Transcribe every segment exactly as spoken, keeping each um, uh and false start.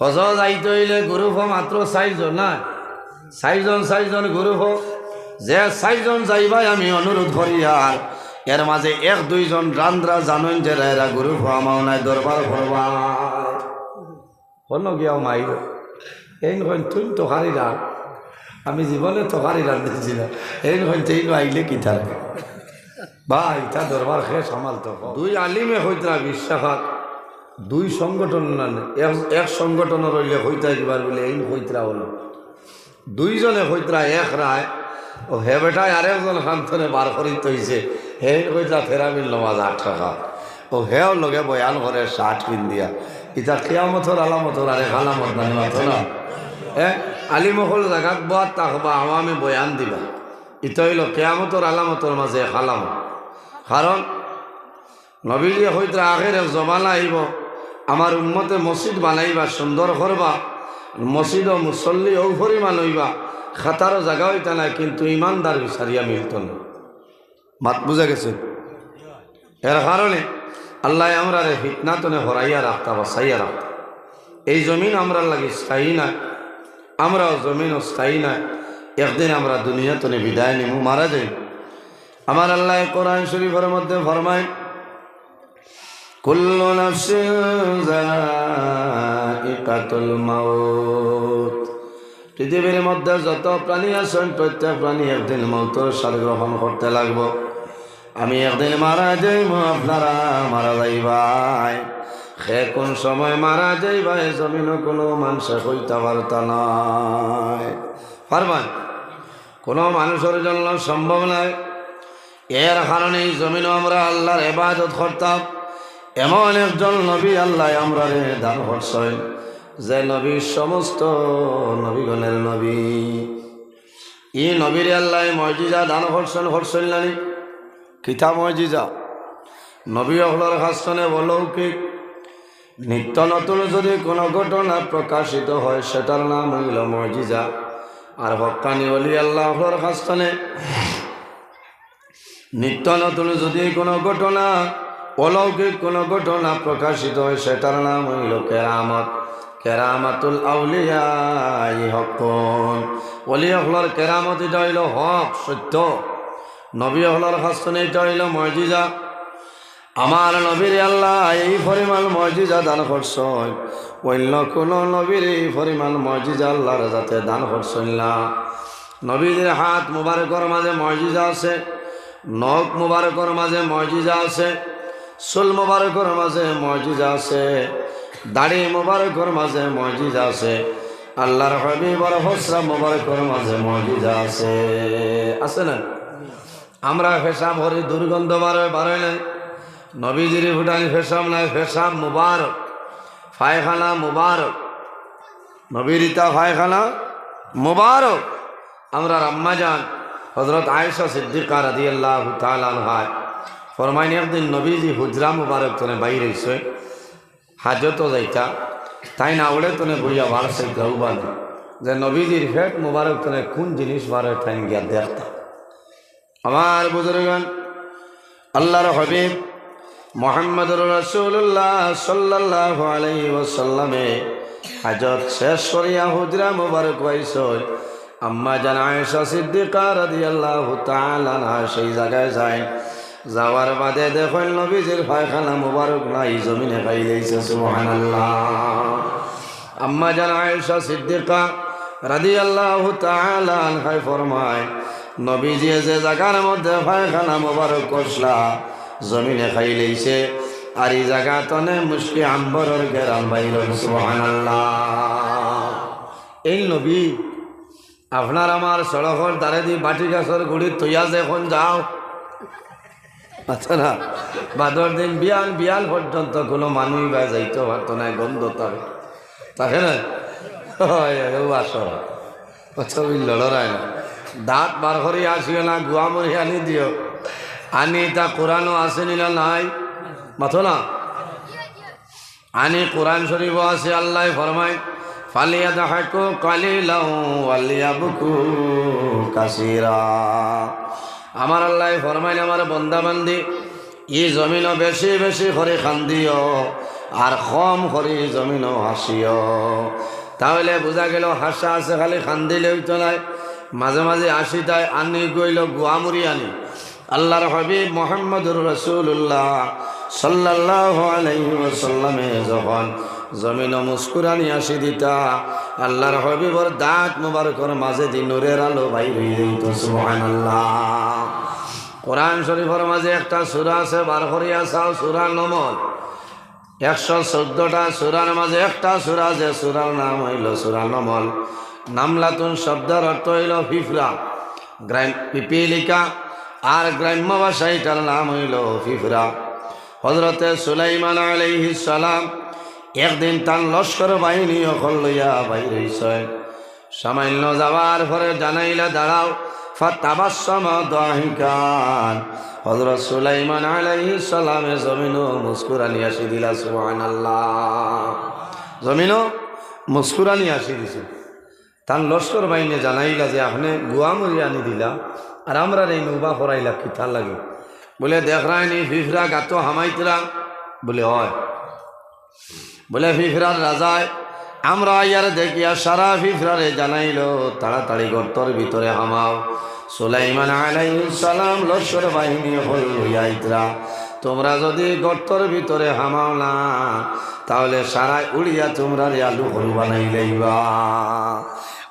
হজো যাইতে অইলে group-ও মাত্র চাইরজন না, চাইরজন, চাইরজন group-ও। যে চাইরজন যাইবায় আমি অনুরোধ করিয়ার, এর মাঝে এক দুইজন রান্দরা জানইন যে এরা group-ও আমার অনায় দরবার করবা। হনো গিয়াও মাইর। এইন কইন, "তুইন তরকারি রান।" আমি জীবনে তরকারি রান্ধিছি না। এইন কইন, "তেইন আইলে কিতা?" ভাই, ইতা দরবার শেষ, আমার তো। দুই আলিমে কইতরা বিশ্বাখাত, দুই সংগঠন না, এক, এক সংগঠনর অইলে কইতা কিবার বলে, এইন কইতরা অইলো। দুইজনে কইতরা এক রায়, ও হে বেটায় আরেকজন খান থনে বার করিত অইছে, হে কইতরা তেরাবির নমাজ আট রাকাত। ও হেও লগে বয়ান করে shirt পিন্দিয়া। ইতা কিয়ামতর আলামতর আরেক আলামত নানি মাতো না? এ, আলিম অকল জাগাত বওয়াত থাকবা, আওয়ামে বয়ান দিবা। ইতা অইলো কিয়ামতর আলামতর মাঝে এক আলামত। কারণ নবীজিয়ে কইতরা, "আখের এক জমানা আইবো, আমার উম্মতে মসজিদ বানাইবা, সুন্দর করবা, মসজিদো মুসল্লি অউ পরিমাণ অইবা, কাতারো জাগা অইতা নায়, কিন্তু ইমানদার বিচারিয়া মিলতো না।" মাত বুঝা গেছে? এর কারণে আল্লায় আমরারে ফিতনা থনে হরাইয়া রাখতা, বাঁচাইয়া রাখতা। এই জমিন আমরার লাগি স্থায়ী নায়, আমরাও জমিনো স্থায়ী নায়। একদিন আমরা দুনিয়া থনে বিদায় নিমু, মারা যাইমু। আমার আল্লায় কোরআন শরীফর মধ্যে ফরমাইন, "কুল্লু নাফসিন যায়িকাতুল মাউত।" পৃথিবীর মধ্যে যত প্রাণী আছইন, প্রত্যেক প্রাণী একদিন মউতর স্বাদ গ্রহণ করতে লাগবো। আমি একদিন মারা যাইমু, আপনারা মারা যাইবায়। কে কুন সময় মারা যাইবা, এ জমিনো কুনু মানষে কইতা পারতা নায়। পারবা? কুনু মানুষর জন্য সম্ভব নায়। এর কারণে এই জমিনো আমরা আল্লার ইবাদত করতাম। এমন একজন নবী আল্লায় আমরারে দান করছইন, যে নবী সমস্ত নবীগণের নবী। ই নবীরে আল্লায় মজিজা দান করছইন, করছইন নানি? কিতা মজিজা? নবী অকলর কাছ থনে অলৌকিক নিত্য নতুন যদি কোনো ঘটনা প্রকাশিত হয়, সেটার নাম অইলো মজিজা। আর হক্কানি অলি আল্লা অকলর কাছ থনে নিত্য নতুন যদি কোনো ঘটনা, অলৌকিক কোনো ঘটনা প্রকাশিত হয়, সেটার নাম অইলো কেরামত। কেরামাতুল আউলিয়াই হক্কুন। অলি অকলর কেরামত ইটা অইলো হক, সত্য। নবী অকলর কাছ থনে ইটা অইলো মজিজা। আমার নবীরে আল্লায় এই পরিমাণ মজিজা দান করছইন, অইন্য কুনু নবীরে এই পরিমাণ মজিজা আল্লার জাতে দান করছইন না। নবীজির হাত মুবারকর মাঝে মজিজা আছে, নখ মুবারকর মাঝে মজিজা আছে, চুল মুবারকর মাঝে মজিজা আছে, দাড়ি মুবারকর মাঝে মজিজা আছে, আল্লার হাবিবর হুজরা মুবারকর মাঝে মজিজা আছে। আছে না? আমরা পেশাব করি, দুর্গন্ধ বারয়, বারয় নায়? নবীজির ফুটানি পেশাব নায়, পেশাব মুবারক, পায়খানা মুবারক। নবীর ইতা পায়খানা মুবারক। আমরার আম্মাজান হযরত আয়েশা সিদ্দিকা রাদিয়াল্লাহু তাআলা আনহায় ফরমাইন, একদিন নবীজি হুজরা মুবারক থনে বাইর অইছইন, হাজতো যাইতা, তাইন আউড়ে থনে বইয়া বার চাইতা উবানে, যে নবীজির পেট মুবারক থনে কুন জিনিস বারয় তাইন গিয়া দেখতা। আমার বুজুর্গান, আল্লার হাবিব মুহাম্মদুর রাসূলুল্লাহ সাল্লাল্লাহু আলাইহি ওয়াসাল্লামে হাজত শেষ করিয়া হুজরা মুবারক অইছইন। আম্মাজান আয়েশা সিদ্দিকা রাদিয়াল্লাহু তাআলা আনহা সেই জাগায় যাইন। যাওয়ার বাদে দেখইন নবীজির পায়খানা মুবারক নাই, জমিনে খাইলাইছে। সুবহানাল্লাহ। আম্মাজান আয়েশা সিদ্দিকা রাদিয়াল্লাহু তাআলা আনহায় ফরমায়, নবীজিয়ে যে জাগার মধ্যে পায়খানা মুবারক করছলা, জমিনে খাইলাইছে, আর ই জাগা থনে মুশকে আম্বরর গেরান বাইর অইল। সুবহানাল্লাহ। এই নবী আপনার আমার সড়কর ধারেদি বাটি গাছর গুড়িত থইয়া যে এখন যাও, আচ্ছা না, বাদর দিন বিয়ান, বিয়ান পর্যন্ত কুনু মানুষ বা যাইতো পারতো নায়, গন্ধ থাকে, থাকে না? অয়, অয়, অউ আসর। আচ্ছা, অউ লড়াই না। দাঁত বার করি আসিও না, গুয়া মরি আনি দিও। আনি ইতা কোরআনো আছে নি না নাই? মাতো না। আনি কোরআন শরীফো আছে, আল্লায় ফরমাইন, "ফালিয়াদহাকু কালিলাও ওয়ালিয়াবকু কাসীরা।" আমার আল্লায় ফরমাইন, আমার বন্দা বান্দি, ই জমিনো বেশি বেশি করি কান্দিও, আর কম করি জমিনো হাসিও। তাইলে বুঝা গেল হাসা আছে খালি কান্দিলে অইতো নায়, মাঝে মাঝে হাসিতায়। আনি গইল গুয়ামুরি আনি। আল্লাহর হাবিব মুহাম্মদুর রাসূলুল্লাহ সাল্লাল্লাহু আলাইহি ওয়াসাল্লামে যখন জমিনো মুস্কুরানি হাসি দিতা, আল্লাহর হাবিবর দাঁত মুবারকর মাঝেদি নূরের আলো বাইর অই যাইতো। সুবহানাল্লাহ। কোরআন শরীফর মাঝে একটা সূরা আছে, বার করিয়া চাও, সূরা নমল। একশো চৌদ্দটা সূরার মাঝে একটা সূরা, যে সূরার নাম অইল সূরা নমল। নামলাতুন শব্দর অর্থ অইল পিঁপড়া, গ্রাম-, পিপীলিকা, আর গ্রাম্য ভাষায় ইটার নাম অইল পিঁপড়া। হযরতে সুলাইমান আলাইহিস সালাম একদিন তান লস্কর বাহিনী অকল লইয়া বাইর অইছইন। সামান্য যাওয়ার পরে জানাইলা, দাঁড়াও। ফাতাবাসসামা দাহিকান। হযরত সুলাইমান আলাইহিস সালামে জমিনো মুস্কুরানি হাসি দিলা। সুবহানাল্লাহ। জমিনো মুস্কুরানি হাসি দিছে। তান লস্কর বাহিনীয়ে জানাইলা যে, "আপনে গুয়ামুরি আনি দিলা, আর আমরারে ইনো উবা করাইলা কিতার লাগি?" বুলে, "দেখরায়নি পিঁপড়া গাতো হামাইতরা?" বুলে, "অয়।" বুলে, "পিঁপড়ার রাজায় আমরা আইয়ার দেখিয়া সারা পিঁপড়ারে জানাইল, তাড়াতাড়ি গর্তর ভিতরে হামাও।" সুলাইমান আলাইহিস সালাম লস্কর বাহিনী অকল লইয়া আইতরা, "তোমরা যদি গর্তর ভিতরে হামাও না, তাইলে সারায় উড়িয়া তোমরারে আলু করি বানাইলাইবা।"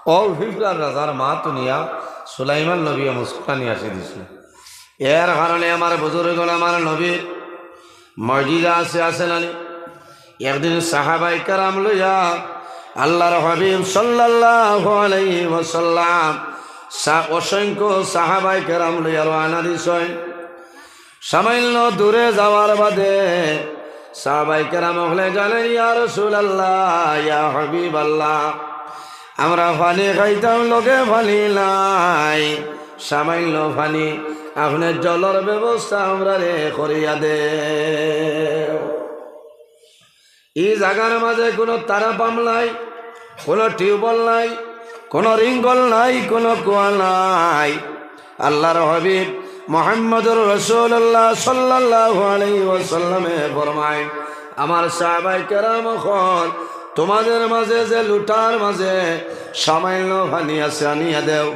অউ পিঁপড়ার রাজার মাত হুনিয়া সুলাইমান নবীয়ে মুস্কুরানি হাসি দিছইন। এর কারণে আমার বুজুর্গ অকল, আমার নবীর মুজিজা আছে, আছে না নি? একদিন সাহাবায়ে কেরাম লইয়া আল্লাহর হাবিব সাল্লাল্লাহু আলাইহি ওয়াসাল্লাম সা-, অসংখ্য সাহাবায়ে কেরাম লইয়া রওয়ানা দিছইন। সামান্য দূরে যাওয়ার বাদে সাহাবায়ে কেরাম অকলে জানাইন, "ইয়া রাসূলুল্লাহ, ইয়া হাবিবাল্লাহ, আমরা পানি খাইতাম, লগে পানি নাই, সামান্য পানি, আপনে জলর ব্যবস্থা আমরারে করিয়া দেও।" ই জাগার মাঝে কুনু তারা পাম্প নাই, কুনু টিউবওয়েল নাই, কুনু রিংকল নাই, কুনু কুয়া নাই। আল্লাহর হাবিব মুহাম্মদুর রাসূলুল্লাহ সাল্লাল্লাহু আলাইহি ওয়াসাল্লামে ফরমাইন, "আমার সাহাবায়ে কেরাম অকল, তোমাদের মাঝে যে লোটার মাঝে সামান্য পানি আছে, আনিয়া দেও।"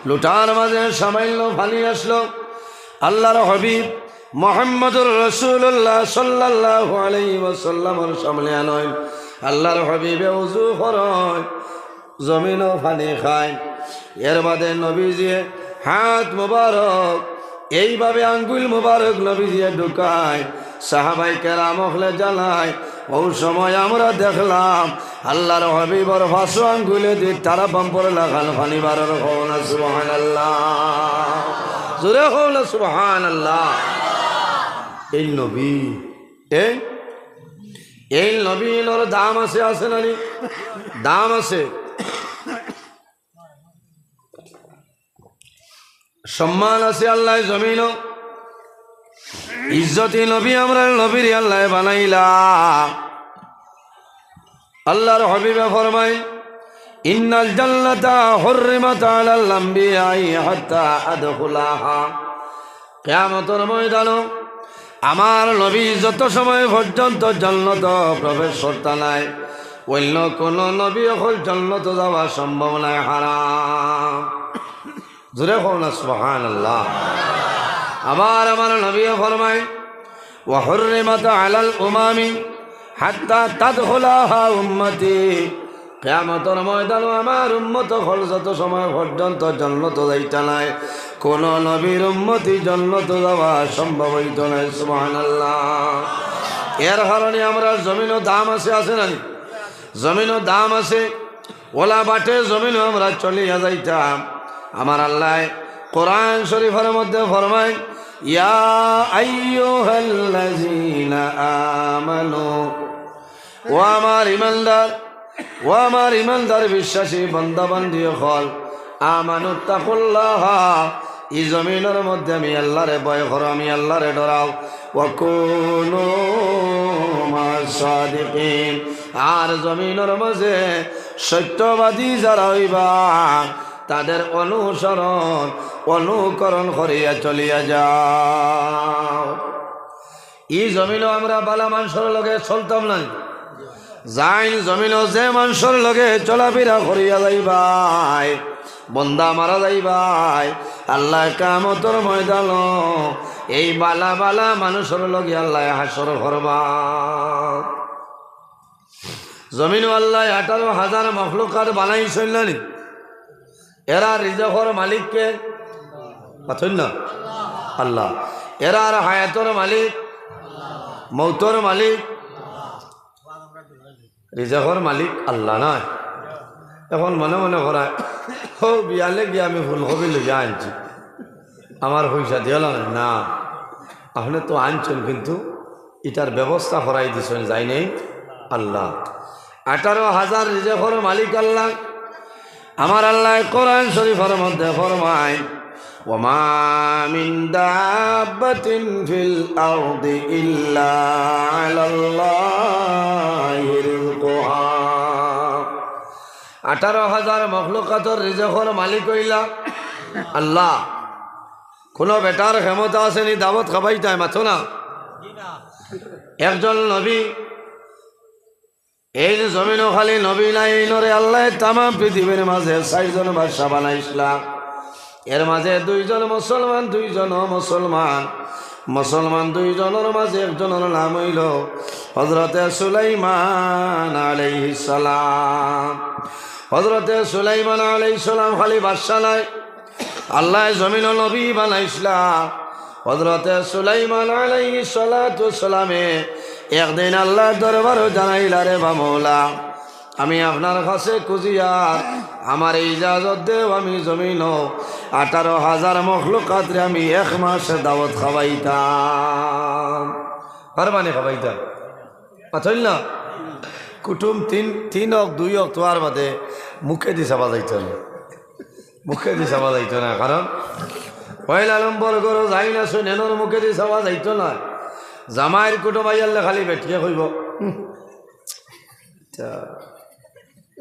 লোটার মাঝে সামান্য পানি আছলো। আল্লাহর হাবিব মুহাম্মদুর রাসূলুল্লাহ সাল্লাল্লাহু আলাইহি ওয়াসাল্লামর সামনে আনইন। আল্লাহর হাবিবে উজু করইন, জমিনো পানি খাইন। এর বাদে নবীজিয়ে হাত মুবারক এইভাবে আঙ্গুল মুবারক নবীজিয়ে ঢুকাইন। সাহাবায়ে কেরাম অকলে জানাইন, অউ সময় আমরা দেখলাম আল্লাহর হাবিবর পাঁচও আঙ্গুলেদি তারা পাম্পর লাখান পানি বারর। কও না সুবহানাল্লাহ। জোরে কও না সুবহানাল্লাহ। এই নবী, এই, এই নবীর দাম আছে, আছে না নি? দাম আছে। সম্মান আছে আল্লায় জমিনো। ইজ্জতি নবী, আমরার নবীরে আল্লায় বানাইলা। আল্লাহর হাবিবে ফরমাইন, "ইন্নাল জান্নাতা হুররিমাত আলাল আম্বিয়াই হাত্তা আদখুলাহা।" কিয়ামতর ময়দানো আমার নবী যত সময় পর্যন্ত জন্নত প্রবেশ করতা নায়, অইন্য কুনু নবী অকল জন্নত যাওয়া সম্ভব নায়, হারাম। জোরে কও না সুবহানাল্লাহ। আবার আমার নবীয়ে ফরমাইন, "ওয়া হুররিমাত আলাল উমামি হাত্তা তাদখুলাহা উম্মতি।" কিয়ামতর ময়দানো আমার উম্মত অকল যত সময় পর্যন্ত জন্নত যাইতা নায়, কুনু নবীর উম্মতি জন্নত যাওয়া সম্ভব অইতো নায়। সুবহানাল্লাহ। এর কারণে আমরার জমিনো দাম আছে, আছে না নি? জমিনো দাম আছে। অলা বাটে জমিনো আমরা চলিয়া যাইতাম। আমার আল্লায় কোরআন শরীফর মধ্যে ফরমাইন, "ইয়া আইয়ুহাল্লাযীনা আমানু", ও আমার ইমানদার, ও আমার ইমানদার বিশ্বাসী বান্দা বান্দি অকল, আমানুত্তাকুল্লাহা, ই জমিনর মধ্যে আমি আল্লারে ভয় করো, আমি আল্লারে ডরাও। ওয়া কুনু মা'আস সাদিকিন, আর জমিনর মাঝে সত্যবাদী যারা অইবা, তাদের অনুসরণ, অনুকরণ করিয়া চলিয়া যাও। ই জমিনো আমরা বালা মানষর লগে চলতাম নায়। যাইন জমিনো যে মানষর লগে চলাফিরা করিয়া যাইবায়, বন্দা মারা যাইবায়, আল্লায় কিয়ামতর ময়দানো এই বালা বালা মানষর লগে আল্লায় হাশর করবা। জমিনো আল্লায় আঠারো হাজার মখলুকাত বানাইছইন না নি? এরার রিজেকর মালিক কে? মাতইন না? আল্লাহ। এরার হায়াতর মালিক, মৌতর মালিক, রিজেকর মালিক আল্লাহ নায়? এখন মনে মনে করায়, "হো, বিয়ালে গিয়া আমি ফুলকপি লইয়া আনছি, আমার পয়সা দিয়া লাগে না।" আপনে তো আনছইন, কিন্তু ইটার ব্যবস্থা করাই দিছইন, যাই নাই আল্লাহ। আঠারো হাজার রিজেকর মালিক আল্লাহ। আমার আল্লায় কোরআন শরীফর মধ্যে ফরমাইন, "ওয়া মা মিন দাব্বাতিন ফিল আরদি ইল্লা আলাল্লাহি রিজকুহা।" আঠারো হাজার মখলুকাতর রিজেকর মালিক অইলা আল্লাহ। কুনু বেটার ক্ষমতা আছে নি দাওয়াত খাবাইতায়? মাতো না। একজন নবী, এই যে জমিনো খালি নবী নায়, এইনরে আল্লায় তামাম পৃথিবীর মাঝে চাইরজন বাদশা বানাইছলা। এর মাঝে দুইজন মুসলমান, দুইজন অমুসলমান। মুসলমান দুইজনর মাঝে একজনর নাম অইলো হযরতে সুলাইমান আলাইহিস সালাম। হযরতে সুলাইমান আলাইহিস সালাম খালি বাদশা নায়, আল্লায় জমিনো নবী বানাইছলা। হযরতে সুলাইমান আলাইহিস সালাতু ওয়াস সালামে একদিন আল্লার দরবারো জানাইলা, "রে বা মওলা, আমি আপনার কাছে খুজিয়ার, আমারে ইজাজত দেও, আমি জমিনো আঠারো হাজার মখলুকাতরে আমি এক মাস দাওয়াত খাবাইতাম।" পারবা নি খাবাইতায়? মাতইন না? কুটুম তিন, তিন অক, দুই অক, তুয়ার বাদে মুখেদি চাবা যাইতো না। মুখেদি চাবা যাইতো না, কারণ পয়লা নম্বর ঘরো যাইন আছইন, এনর মুখেদি চাবা যাইতো না। জামাইর কুটুম আইয়ারলে খালি বেটিয়ে কইবো, "হুম, ইতা,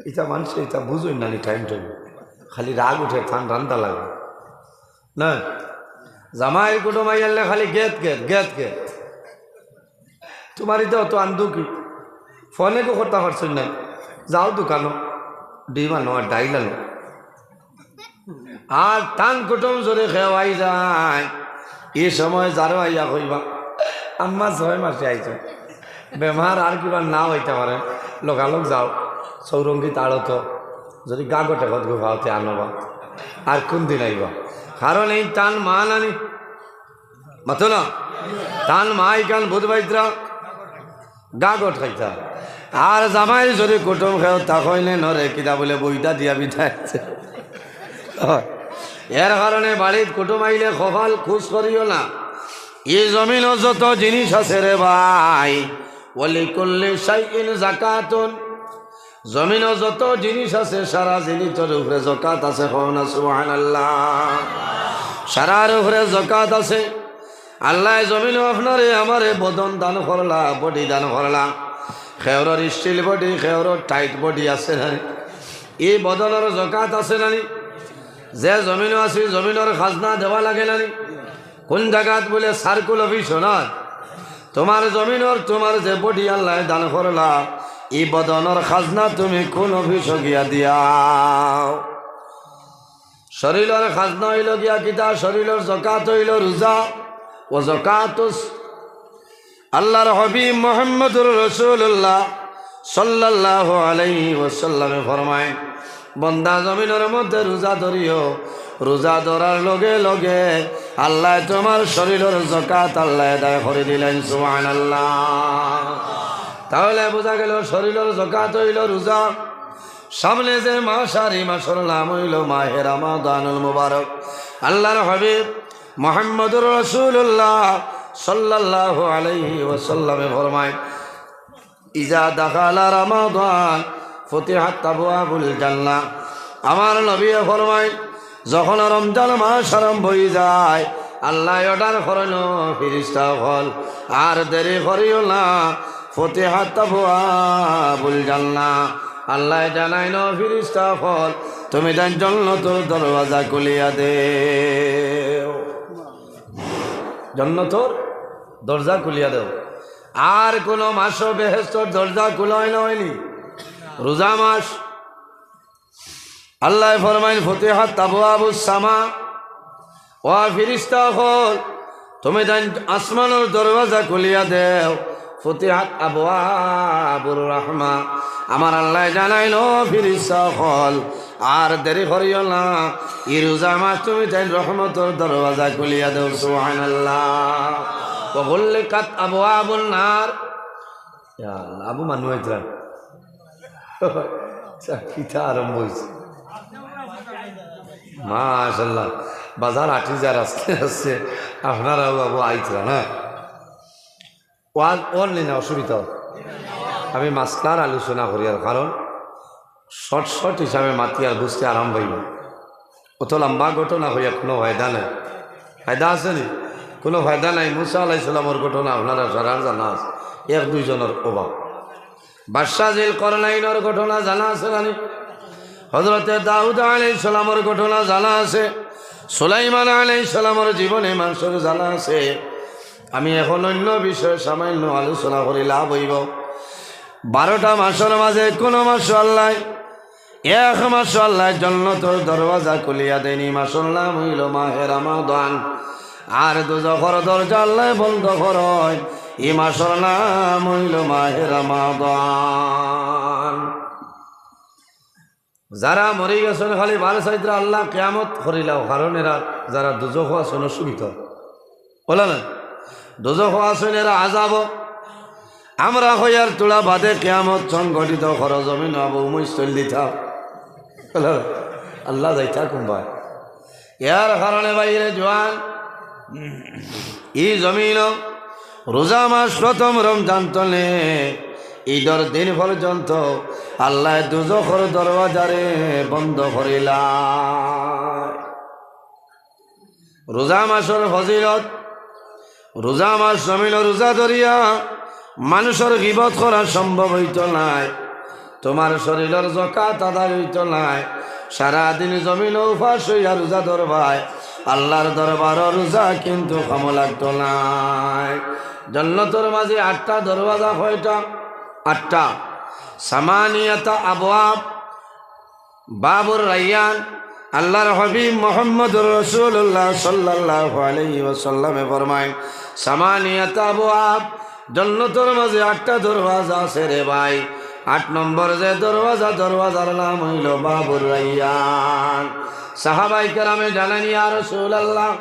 ইতা মানষে ইতা বুঝইন না নি টাইম টাইম, খালি রাগ উঠে, তান রান্দা লাগে না।" জামাইর কুটুম আইয়ারলে খালি গেত গেত, গেত গেত। তুমার ইতা অত আন্দু কি? ফোনে কো কথা পারছইন না, যাও দোকানো, ডিম আনো আর ডাইল আনো। আর তান কুটুম যদি কেউ আই যায়, ই সময় যারো আইয়া কইবা, "আম্মা ছয় মাসে আইছো, বেমার আর কিবা না অইতা পারে, লগালগ যাও, চৌরঙ্গিত আড়তো, যদি গাগটে কত গো পাওতে আনবা, আর কুন দিন আইবা?" কারণ এই তান মা নানি, মাতো না, তান মা ইখান বুধ বাইতরা গাগট খাইতা। আর জামাইর যদি কুটুম কেউ তা কইলে নরে, কিতা বলে বইটা দিয়া বিদায়। এর কারণে বাড়িত কুটুম আইলে কপাল খুশ করিও না। ই জমিনো যত জিনিস আছে রে ভাই, ওয়ালিকুল্লি শাইইন যাকাতুন। জমিনো যত জিনিস আছে, সারা জিনিসর উপরে যাকাত আছে। কও না সুবহানাল্লাহ। সারার উপরে যাকাত আছে। আল্লায় জমিনো আপনারে আমারে বদন দান করলা, বডি দান করলা। কেউরর স্টিল বডি, কেউরর টাইট বডি আছে না নি? ই বদনর যাকাত আছে না নি? যে জমিনো আছি, জমিনর খাজনা দেওয়া লাগে না নি? কুন জাগাত বুলে সার্কুল অফিস না? তুমার জমিনর, তুমার যে বডি আল্লায় দান করলা, ই বদনর খাজনা তুমি কুন অফিসো গিয়া দিয়াও। শরীলর খাজনা অইলো গিয়া কিতা? শরীলর যাকাত অইলো রোজা। ও যাকাতুস আল্লার হাবিব মুহাম্মদুর রাসূলুল্লাহ সাল্লাল্লাহু আলাইহি ওয়াসাল্লামে ফরমায়, "বন্দা জমিনর মধ্যে রোজা ধরিও, রোজা ধরার লগে লগে আল্লায় তুমার শরীলর যাকাত আল্লায় আদায় করি দিলাইন।" সুবহানাল্লাহ। তাহলে বুঝা গেল শরীলর যাকাত অইলো রোজা। সামনে যে মাস, আর ই মাসর নাম অইলো মাহে রমাদানুল মুবারক। আল্লার হাবিব মুহাম্মদুর রাসূলুল্লাহ সাল্লাল্লাহু আলাইহি ওয়াসাল্লামে ফরমায়, "ইজা দাখালা রমাদান ফুতিহাত আবওয়াবুল জান্নাহ।" আমার নবীয়ে ফরমায়, যখন রমজান মাস আরম্ভ অইযায়, আল্লায় অর্ডার করইন, "ফিরিস্তা অকল, আর দেরি করিও না, ফুতিহাত আবওয়াবুল জান্নাহ।" আল্লায় জানাইন, "ফিরিস্তা অকল, তুমিতাইন জন্নতর দরওয়াজা খুলিয়া দেও।" জন্নতর দরজা খুলিয়া দেও। আর কুনু মাসো বেহেস্তর দরজা খুলা অয় না, অয়নি? রোজা মাস। আল্লায় ফরমাইন, "ফুতিহাত আবওয়াবুস সামা।" ও ফিরিস্তা অকল, তুমিতাইন আসমানর দরওয়াজা খুলিয়া দেও। "ফুতিহাত আবওয়াবুর রাহমা।" আমার আল্লায় জানাইন, "ও ফিরিস্তা অকল, আর দেরি করিও না, ই রোজা মাস তুমিতাইন রহমতর দরওয়াজা খুলিয়া দেও।" সুবহানাল্লাহ। "ওয়া গুল্লিকাত আবওয়াবুন নার।" ইয়া আল্লাহ, আবু মানু আইতরা। আচ্ছা, কিতা আরম্ভ অইছে? মাশাআল্লাহ, বাজার আটি যার আস্তে আস্তে, আপনারাও আবু আইতরা না? ওয়াজ অর নি না অসুবিধা? আমি মাসলার আলোচনা করিয়ার, কারণ শর্ট শর্ট হিসাবে মাতিয়ার বুঝতে আরাম পাইবা। অত লম্বা ঘটনা কইয়া কুনু ফায়দা নাই। ফায়দা আছে নি? কুনু ফায়দা নাই। মুসা আলাইহিস সালামর ঘটনা আপনারা সারার জানা আছে, এক দুইজনর অভাব। বাদশা জিল করনাইনর ঘটনা জানা আছে না নি? হযরতে দাউদ আলাইহিস সালামর ঘটনা জানা আছে, সুলাইমান আলাইহিস সালামর জীবনী মানষর জানা আছে। আমি এখন অইন্য বিষয়ে সামান্য আলোচনা করি লাভ অইবো। বারোটা মাসর মাঝে কুনু মাসো আল্লায়, এক মাসো আল্লায় জন্নতর দরওয়াজা খুলিয়া দেইন, ই মাসর নাম অইলো মাহে রমাদান। আর দুজখর দরজা আল্লায় বন্ধ করইন, ই মাসর নাম অইলো মাহে রমাদান। যারা মরি গেছইন খালি বার চাইতরা আল্লাহ কিয়ামত করিলাও, কারণ এরা যারা দুজখো আছইন অসুবিধা। বলে না? দুজখো আছইন এরা আজাবো। আমরা কইয়ার থুড়া বাদে কিয়ামত সংঘটিত করো, জমিনো আবু উমৈস তৈল দিতা। বলে না? আল্লাহ যাইতা কুনবায়। ইয়ার কারণে ভাইরে জোয়ান, ই জমিনো রোজা মাস প্রথম রমজান তনে ইদর দিন পর্যন্ত আল্লায় দুজখর দরওয়াজারে বন্ধ করিলা। রোজা মাসর ফজিলত, রোজা মাস জমিনো রোজা ধরিয়া মানষর গিবত করা সম্ভব অইতো নায়। তুমার শরীলর যাকাত আদায় অইতো নায়। সারাদিন জমিনো উপাস অইয়া রোজা ধরবায়, আল্লার দরবারো রোজা কিন্তু কামো লাগতো নায়। জন্নতর মাঝে আটটা দরওয়াজা, কয়টা? আটটা। সামানিয়াতা আবওয়াব, বাবুর রাইয়ান। আল্লার হাবিব মুহাম্মদুর রাসূলুল্লাহ সাল্লাল্লাহু আলাইহি ওয়াসাল্লামে ফরমাইন, সামানিয়াতা আবওয়াব, জন্নতর মাঝে আটটা দরওয়াজা আছে রে ভাই। আট নম্বর যে দরওয়াজা, দরওয়াজার নাম অইলো বাবুর রাইয়ান। সাহাবায়ে কেরামে জানাইন, ইয়া রাসূলুল্লাহ,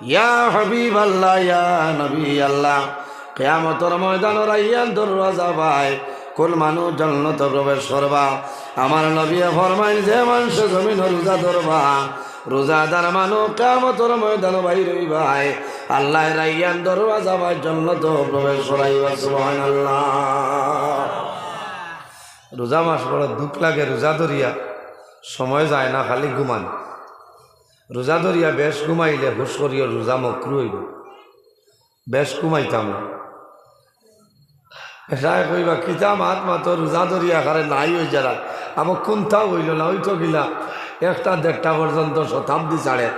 ইয়া হাবিবাল্লাহ, ইয়া নবী আল্লাহ, কিয়ামতর ময়দানো রাইয়ান দরওয়াজা ভাই, কুন মানুষ জন্নতো প্রবেশ করবা? আমার নবীয়ে ফরমাইন, যে মানষে জমিনো রোজা ধরবা, রোজাদার মানুষ কিয়ামতর ময়দানো বাইর অইবায়, আল্লায় রাইয়ান দরওয়াজা ভাই জন্নতো প্রবেশ করাইবা। সুবহানাল্লাহ। রোজা মাস বড় দুখ লাগে, রোজা ধরিয়া সময় যায় না, খালি ঘুমান। রোজা ধরিয়া বেশ ঘুমাইলে হুশ করিও রোজা মকরু অইবো। বেশ ঘুমাইতাম না। এটায় কইবা, "কিতা মাত মাতো, রোজা ধরিয়া খারে নাই অই যারা।" আবার কুন্তা অইলো না, অইতো গিলা একটা দেড়টা পর্যন্ত শতাব্দী ছাড়ে।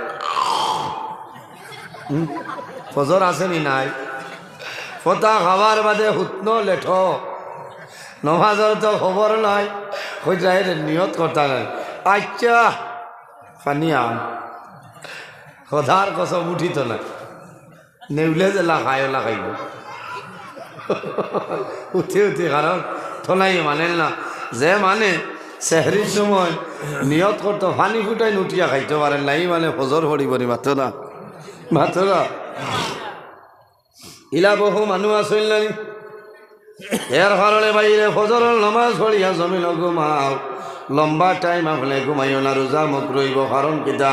হুম? ফজর আছে নি নাই? ফতা খাবার বাদে হুতনো লেঠো। নমাজর তো খবর নাই। কই যায় রে, নিয়ত করতা নাই। আচ্ছা, পানি আন। খোদার কসম উঠিতো না। নেউলে যেলা খায়, ওলা খাইবো। উঠি উঠি, কারণ তো নাই মানের না। যে মানে সেহরির সময় নিয়ত করতো, পানি ফুটাইন উঠিয়া খাইতো পারের না, ই মানে ফজর পড়িবো নি, মাতো না, মাতো না। ইলা বহু মানুষ আছইন না নি? এর কারণে বাইরে ফজরর নামাজ পড়িয়া জমিনো ঘুমাও, লম্বা টাইম আপনে ঘুমাইও না, রোজা মকরু অইবো। কারণ কিতা?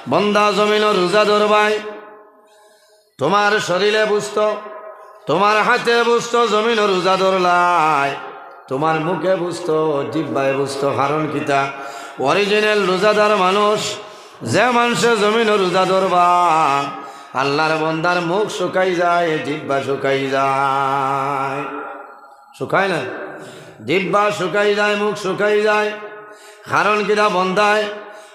বন্দা জমিনো রোজা ধরবায়, তুমার শরীরে বুঝতো, তুমার হাতে বুঝতো, জমিনো রোজা ধরলায়, তুমার মুখে বুঝতো, জিব্বায় বুঝতো। কারণ কিতা? অরিজিনাল রোজাদার মানুষ, যে মানষে জমিনো রোজা ধরবা, আল্লার বন্দার মুখ শুকাই যায়, জিব্বা শুকাই যায়। শুকায় না? জিব্বা শুকাই যায়, মুখ শুকাই যায়। কারণ কিতা? বন্দায়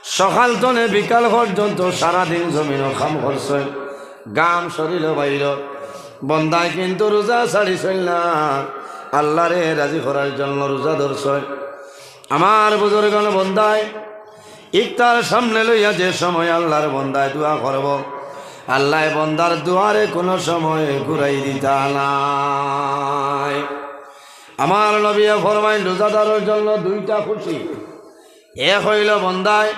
সকাল তনে বিকাল পর্যন্ত সারাদিন জমিনো কাম করছে, ঘাম শরীলো বাইরো, বন্দায় কিন্তু রোজা ছাড়িছইন না, আল্লারে রাজি করার জন্য রোজা ধরছইন। আমার বুজুর্গান, বন্দায় ইফতার সামনে লইয়া যে সময় আল্লার বন্দায় দোয়া করব, আল্লায় বন্দার দোয়ারে কোনো সময় ঘুরাই দিতা নায়। আমার নবীয়ে ফরমাইন, রোজাদারর জন্য দুইটা খুশি। এক অইলো বন্দায়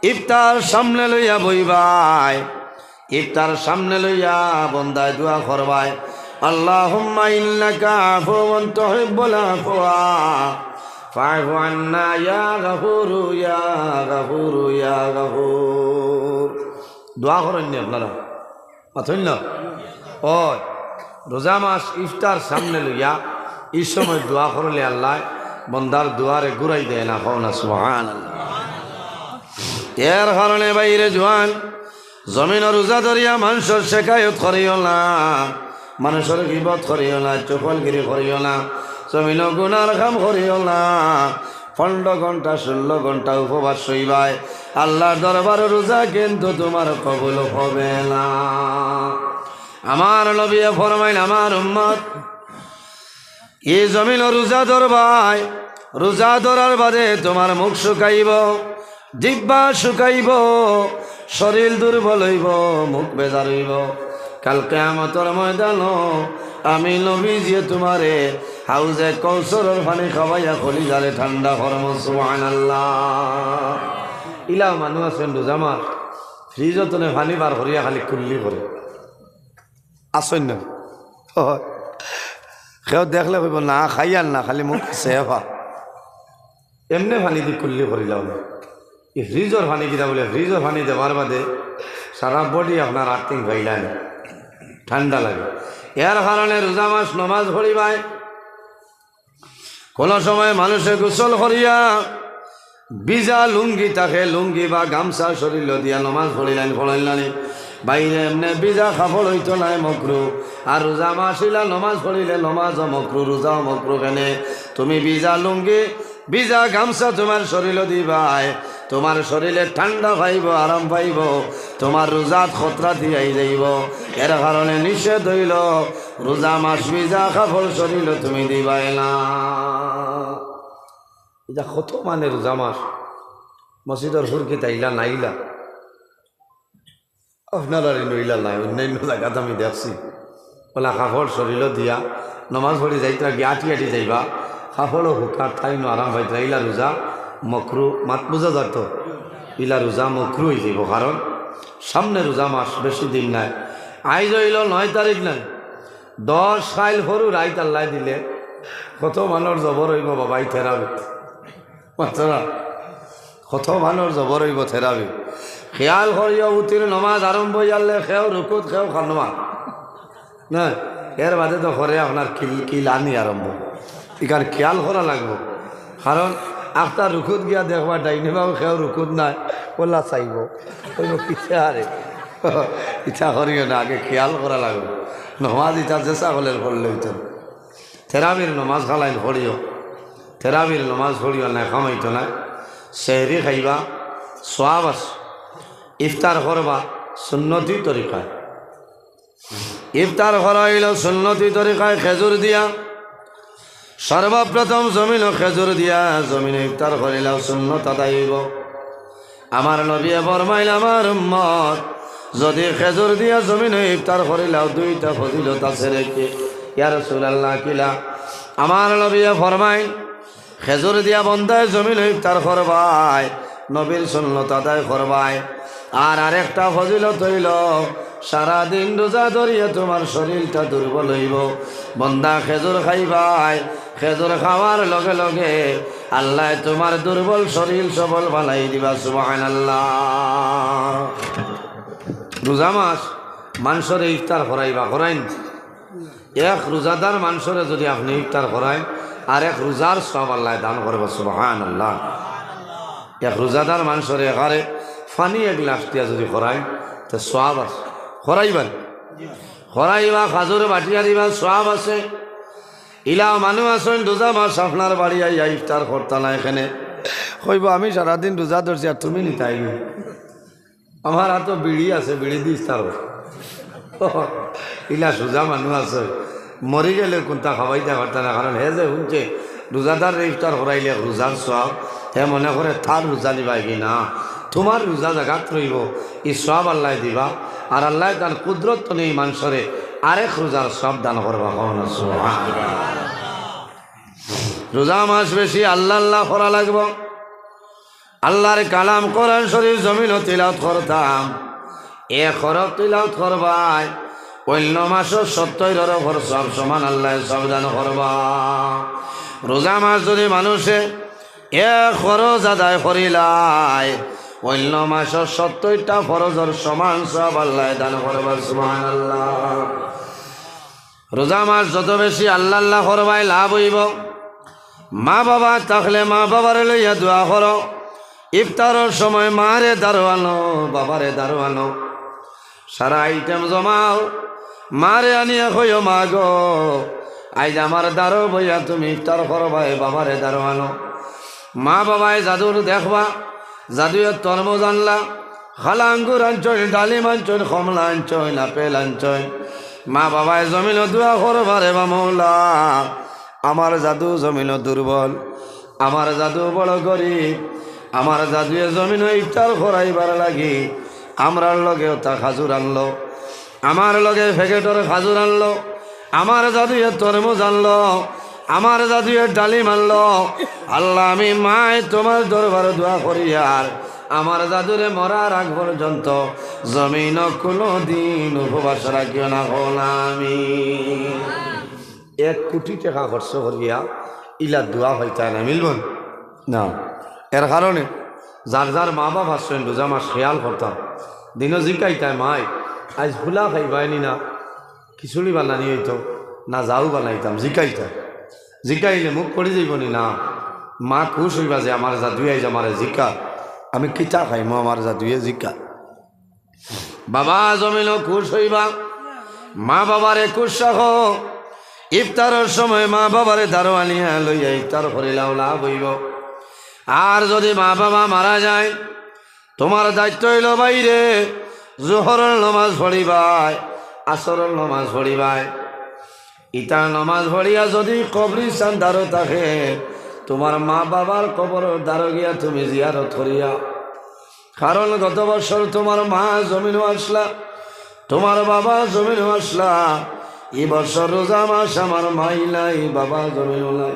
ইফতার সামনে লইয়া বইবায়, ইফতার সামনে লইয়া বন্দায় দোয়া করবায়, "আল্লাহুম্মা ইন্নাকা আফুওয়ান তুহিব্বুল আফওয়া ফাফু আন্না ইয়া গাফুরু ইয়া গাফুরু ইয়া গাফুর।" দোয়া করইন নি আপনারা? মাতইন না? অয়, রোজা মাস ইফতার সামনে লইয়া ই সময় দোয়া করলে আল্লায় বন্দার দোয়ারে ঘুরাই দেয় না, কও না সুবহানাল্লাহ। এর কারণে ভাইরে জোয়ান, জমিনো রোজা ধরিয়া মানষর শেকায়ত করিও না, মানষর গিবত করিও না, চুগলখুরি করিও না, জমিনো গুনার কাম করিও না। পনরো ঘন্টা, ষোলো ঘন্টা উপবাস রইবায়, আল্লার দরবারো রোজা কিন্তু তুমার কবুল হবে না। আমার নবীয়ে ফরমাইন, আমার উম্মত, ই জমিনো রোজা ধরবায়, রোজা ধরার বাদে তুমার মুখ শুকাইবো, জিব্বা শুকাইবো, শরীল দুর্বল অইবো, মুখ বেজার অইবো। কাল কিয়ামতর ময়দানো আমি নবীজিয়ে তুমারে হাউজে কৌসরর পানি খাওয়াইয়া কলিজারে ঠান্ডা করমু। সুবহানাল্লাহ। ইলা মানুষ আছইন রোজা মাস, ফ্রিজ তনে পানি বার করিয়া খালি কুল্লি করে। আছইন না? কেউ দেখলে কইবো, "না, খাইয়ার না, খালি মুখ সেফা।" এমনে পানি দি কুল্লি করিলাও না। ই ফ্রিজর পানি কিতা বুলে, ফ্রিজর পানি দেবার বাদে সারা বডি আপনার আর্থিং পাইলায় না, ঠান্ডা লাগে। এর কারণে রোজা মাস নমাজ পড়িবায়। কোনো সময় মানষে গোসল করিয়া ভিজা লুঙ্গি থাকে, লুঙ্গি বা গামছা শরীলো দিয়া নমাজ পড়িলাইন, পড়াইলানি। বাইরে এমনে ভিজা কাপড় অইতো নায়, মকরু। আর রোজা মাস ইলা নমাজ পড়িলে নমাজও মকরু, রোজাও মকরু। কেনে? তুমি ভিজা লুঙ্গি, ভিজা গামছা তুমার শরীলো দিবায়, তুমার শরীলে ঠান্ডা পাইবো, আরাম পাইবো, তুমার রোজাত খতরা দিয়া আই যাইবো। এর কারণে নিষেধ অইলো, রোজা মাস ভিজা কাপড় শরীলো তুমি দিবায় না। ইটা কত মানে রোজা মাস, মসজিদর ফুরকিত আইলা নাইলা, আপনারার ইনো ইলা নাই, অইন্যাইন্য জাগাত আমি দেখছি। অলা কাপড় শরীলো দিয়া নমাজ পড়ি যাইতরা গিয়া আটি আটি যাইবা, কাপড়ও হুকার, তাইনও আরাম পাইতরা। ইলা রোজা মকরু, মাত বুঝা যার তো? ইলা রোজা মকরু অইযাইবো, কারণ সামনে রোজা মাস, বেশি দিন নাই। আইজ অইলো নয় তারিখ নাই, দশ, কাইল পরু রাইত আল্লায় দিলে কত মানষর জবর অইবো বাবা ই তেরাবিত। মাতরা, কত মানষর জবর অইবো তেরাবি। খিয়াল করিও, উতির নমাজ আরম্ভ অইয়ারলে কেউ রুকুত, কেউ খানমা। না, এর বাদে তো করে আপনার কিল-, কিলানি আরম্ভ। ইখান খিয়াল করা লাগবো। কারণ আখতা রুকুত গিয়া দেখবা, ডাইনে বামে কেউ রুকুত নাই, অলা চাইবো। কইবো, "কিতা রে?" ইতা করিও না, আগে খিয়াল করা লাগবো। নমাজ ইতা যে ছাগলের পড়লে অইতো না। তেরাবির নমাজ খালাইন পড়িও, তেরাবির নমাজ পড়িও, না কামাইতো না। সেহরি খাইবা, সওয়াব আছে। ইফতার করবা সুন্নতি তরিকায়। ইফতার করা অইলো সুন্নতি তরিকায় খেজুর দিয়া। সর্বপ্রথম জমিনো খেজুর দিয়া জমিনো ইফতার করিলাও, সুন্নত আদায় অইবো। আমার নবীয়ে ফরমাইলা, "আমার উম্মত, যুদি খেজুর দিয়া জমিনো ইফতার করিলাও, দুইটা ফজিলত আছে রেকি।" ইয়া রাসূলুল্লাহ, কিলা? আমার নবীয়ে ফরমাইন, খেজুর দিয়া বন্দায় জমিনো ইফতার করবায়, নবীর সুন্নত আদায় করবায়। আর আরেকটা ফজিলত অইলো, সারাদিন রোজা ধরিয়া তুমার শরীলটা দুর্বল অইবো। বন্দা খেজুর খাইবায়, খেজুর খাওয়ার লগে লগে আল্লায় তুমার দুর্বল শরীল সবল বানাই দিবা। সুবহানাল্লাহ। রোজা মাস মানষরে ইফতার করাইবা, করাইন। এক রোজাদার মানষরে যুদি আপনে ইফতার করাইন, আর এক রোজার সওয়াব আল্লায় দান করবা। সুবহানাল্লাহ। এক রোজাদার মানষরে একারে পানি এক গ্লাস দিয়া যুদি করাইন, তে সওয়াব আছে। করাইবা নি? করাইবা, খাজুর বাটিয়া দিবা, সওয়াব আছে। ইলা মানুষ আছইন, রোজা মাস আপনার বাড়ি আইয়া ইফতার করতা নায় কেনে। কইবো, "আমি সারাদিন রোজা ধরছি, আর তুমি নিতায় নি?" আমার আতো বিড়ি আছে, বিড়ি দি ইফতার করো। ইলা সুজা মানুষ আছে, মরি গেলে কুন্তা খাওয়াইতা পারতা না, কারণ হে যে হুনছে রোজাদাররে ইফতার করাইলে এক রোজার সওয়াব, হে মনে করে তার রোজা নিবায় কি না, তুমার রোজা জাগাত রইবো, ই সওয়াব আল্লায় দিবা। আর আল্লায় তান কুদরত তনে ই মানষরে আরেক রোজার সওয়াব দান করবা। কও না সুবহানাল্লাহ। রোজা মাস বেশি আল্লাহ আল্লাহ করা লাগবো। আল্লাহর কালাম কোরআন শরীফ জমিনো তিলাওত করতাম, এক হরফ তিলাওত করবায়, অইন্য মাসো সত্তইর হরফর সওয়াব সমান আল্লায় সওয়াব দান করবা। রোজা মাস যদি মানুষে এক ফরজ আদায় করিলায়, অইন্য মাসো সত্তইরটা ফরজর সমান সওয়াব আল্লায় দান করবা। সুবহানাল্লাহ। রোজা মাস যত বেশি আল্লাহ আল্লাহ করবায় লাভ অইবো। মা বাবা থাকলে মা বাবারে লইয়া দোয়া করো। ইফতারর সময় মারে দারো আনো, বাবারে দারো আনো। সারা আইটেম জমাও, মারে আনিয়া কইও, "মা গো, আইজ আমার দারো বইয়া তুমি ইফতার করবায়, বাবারে দারো আনো।" মা বাবায় জাদুর দেখবা, জাদুয়ে তরমুজ আনলা, কালা আঙ্গুর আনছইন, ডালিম আনছইন, কমলা আনছইন, আপেল আনছইন। মা বাবায় জমিনো দোয়া করবা, "রে বা মৌলা, আমার জাদু জমিনো দুর্বল, আমার জাদু বড় গরিব, আমার জাদুয়ে জমিনো ইফতার করাইবার লাগি আমরার লগে অতা খাজুর আনলো, আমার লগে প্যাকেটর খাজুর আনলো, আমার জাদুয়ে তরমুজ আনলো, আমার জাদুয়ে ডালিম আনলো। আল্লাহ, আমি মায় তুমার দরবারো দোয়া করিয়ার আমার জাদুরে মরার আগ পর্যন্ত জমিনো কুনুদিন উপবাস রাখিও না।" কও না আমিন। এক কুটি টেকা খরচ করিয়া ইলা দোয়া পাইতায় না, মিলবো না। এর কারণে যার যার মা বাপ আছইন, রোজা মাস খেয়াল করতাম। দিনো জিকাইতায়, "মাই, আইজ ফুলা খাইবায় নি না?" খিচুড়ি বানানি অইতো না, যাউ বানাইতাম, জিকাইতায়। জিকাইলে মুখ পড়ি যাইবো নি না? মা খুশ অইবা যে আমার জাদুয়ে আইজ আমারে জিকার, আমি কিতা খাইমু, আমার জাদুয়ে জিকার। বাবা জমিনো খুশ অইবা, মা বাবারে খুশ রাখো। ইফতারর সময় মা বাবারে দারো আনিয়া লইয়া ইফতার করিলাও, লাভ অইবো। আর যদি মা বাবা মারা যায়, তুমার দায়িত্ব অইলো বাইরে জোহরর নমাজ পড়িবায়, আসরর নমাজ পড়িবায়। ইতা নমাজ পড়িয়া যদি কবরিস্তান দারো থাকে, তুমার মা বাবার কবরর দারো গিয়া তুমি জিয়ারত করিয়া। কারণ গত বছর তুমার মা জমিনো আছলা, তুমার বাবা জমিনো আছলা, ই বছর রোজা মাস আমার মাই নাই, বাবা জমিনো নাই।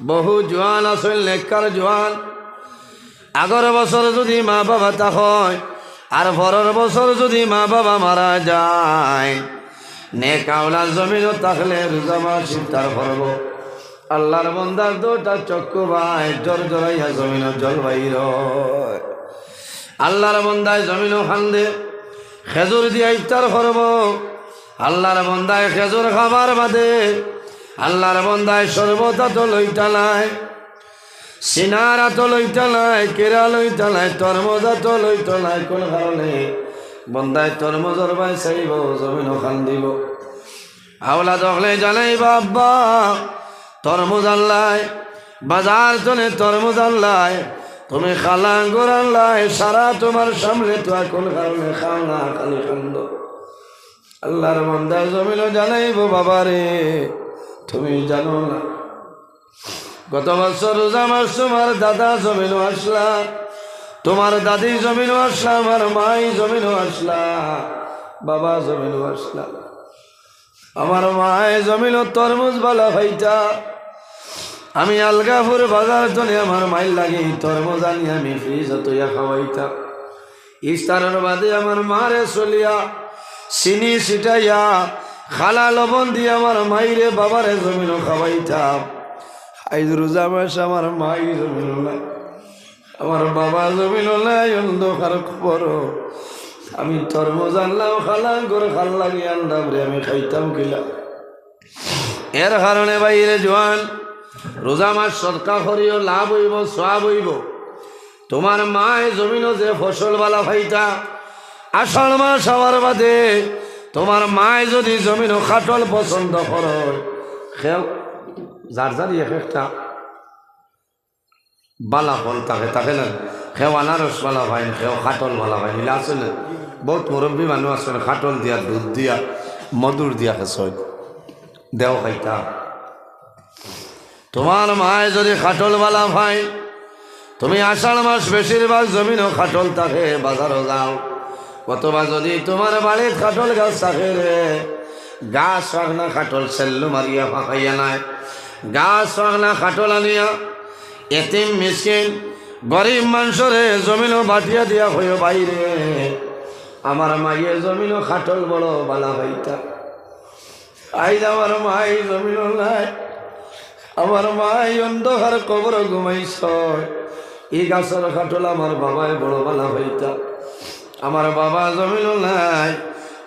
বহু জোয়ান আছইন, নেককার জোয়ান। আগর বছর যদি মা বাবা থাকইন, আর পরর বছর যদি মা বাবা মারা যায়, নেক আওলাদ জমিনো থাকলে রোজা মাস ইফতার করবো। আল্লাহর বন্দার দুইটা চক্ষু বায়, জর জরাইয়া জমিনো জল বাইর অয়। আল্লাহর বন্দায় জমিনো কান্দে, খেজুর দিয়া ইফতার করবো। আল্লাহর বন্দায় খেজুর খাবার বাদে আল্লাহর বন্দায় শরবত আতো লইতা নায়, সিনার আতো লইতা নায়, কেরা লইতা নায়, তরমুজ আতো লইতা নায়। কোন কারণে? বন্দায় তরমুজর বায় চাইবো, জমিনো কান্দিবো। আওলাদ অকলে জানাইবা, "আব্বা, তরমুজ আনলায়, বাজার তনে তরমুজ আনলায়, তুমি কালা আঙ্গুর আনলায়, সারা তুমার সামনে তো কোন কারণে খাও না, খালি কান্দো।" আল্লাহর বন্দায় জমিনো জানাইবো, "বাবারে, তুমি জানো না, গত বছর রোজা মাস তুমার দাদা জমিনো আছলা, তুমার দাদি জমিনো আছলা, আমার মাই জমিনো আছলা, বাবা জমিনো আছলা।" আমার মায় জমিনো তরমুজ বালা পাইতা। আমি আলগাপুর বাজার তনে আমার মাইর লাগি তরমুজ আনি আমি ফ্রিজ আতো ইয়া খাওয়াইতাম। ইফতারর বাদে আমার মারে চলিয়া চিনি ছিটাইয়া কালা লবণ দিয়া আমার মাইরে বাবারে জমিনো খাওয়াইতাম। আইজ রোজা মাস আমার মাই জমিনো নাই। আমার বাবা জমিনো নাই, অন্ধকার কবর। আমি তরমুজ আনলাম, কালা আঙ্গুর কার লাগি আনলাম রে, আমি খাইতাম কিলা? এর কারণে বাইরে জোয়ান, রোজা মাস সদকা করিও, লাভ অইবো, সওয়াব অইবো। তুমার মায় জমিনো যে ফসল বালা পাইতা, আষাঢ় মাস আওয়ার বাদে তুমার মায় যদি জমিনো কাঠল পছন্দ করে, কেউ যার যার এক একটা বালা ফল থাকে, থাকে না? কেউ আনারস বালা পাইন, কেউ কাঠল বালা পাইন, ইলা আছে না? বউত মুরব্বি মানুষ আছইন, কাঠল দিয়া, দুধ দিয়া, মধুর দিয়া খেছইন। দেও খাইতা। তুমার মায় যুদি কাঠল বালা পাইন, তুমি আষাঢ় মাস বেশিরভাগ জমিনো কাঠল থাকে, বাজারো যাও, অথবা যুদি তুমার বাড়িত কাঠল গাছ থাকে রে, গাছ ফাকনা কাঠল সেল্লু মারিয়া ফাকাইয়া নায়, গাছ ফাকনা কাঠল আনিয়া এতিম মিসকিন গরিব মানষরে জমিনো বাটিয়া দিয়া কইও, "ভাইরে, আমার মায়ে জমিনো কাঠল বড় বালা পাইতা।" আইজ আমার মাই জমিনো নাই, আমার মাই অন্ধকার কবরো ঘুমাইছইন। ই গাছর কাঠল আমার বাবায় বড় বালা পাইতা। আমার বাবা জমিনো নাই,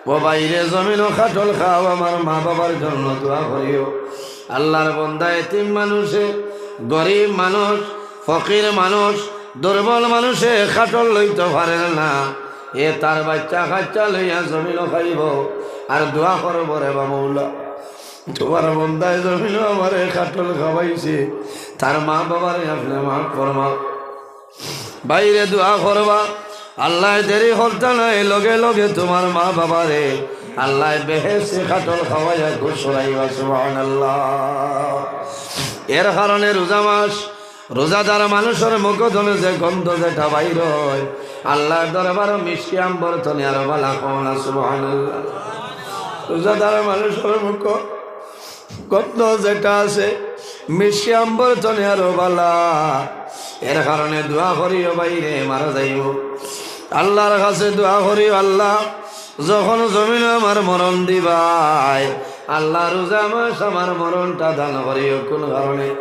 ও ভাইরে জমিনো কাঠল খাও, আমার মা বাবার জন্য দোয়া করিও। আল্লার বন্দা এতিম মানুষে, গরিব মানুষ, ফকির মানুষ, দুর্বল মানুষে কাঠল লইতো পারের না, এ তার বাইচ্চা কাইচ্চা লইয়া জমিনো খাইবো আর দোয়া করবো, "রে বা মৌলা, তুমার বন্দায় জমিনো আমারে কাঠল খাওয়াইছে, তার মা বাবারে আপনে মাফ ফরমাও।" ভাইরে দোয়া করবা, আল্লায় দেরি করতা নায়, লগে লগে তুমার মা বাবারে আল্লায় বেহেশতি কাঠল খাওয়াইয়া খুশ করাইবা। সুবহানাল্লাহ। এর কারণে রোজা মাস, রোজাদার মানুষর মুখ থনে যে গন্ধ যেটা বাইর অয়, আল্লার দরবারো মিশকি আম্বর থনে আরো বালা, কও না সুবহানাল্লাহ। রোজাদার মানুষর মুখ গন্ধ যেটা আছে, মিশকি আম্বর থনে আরো বালা। এর কারণে দোয়া করিও, ভাইরে মারা যাইবো, আল্লার কাছে দোয়া করিও, আল্লা, যখন জমিনো আমার মরণ দিবায়, আল্লা, রোজা মাস আমার মরণটা দান করিও। কোন কারণে?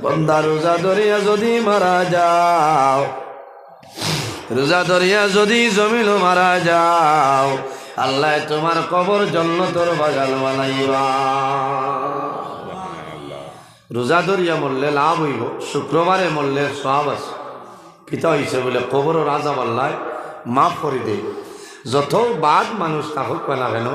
বন্দা রোজা ধরিয়া যুদি মারা যাও, রোজা ধরিয়া যুদি জমিনো মারা যাও, আল্লায় তুমার কবর জন্নতর বাগান বানাইবা। রোজা ধরিয়া মরলে লাভ অইবো, শুক্রবারে মরলে সওয়াব আছে। কিতা অইছে বুলে, কবরর আযাব আল্লায় মাফ করি দেইন। যত বাদ মানুষ থাকউক্কা না কেন,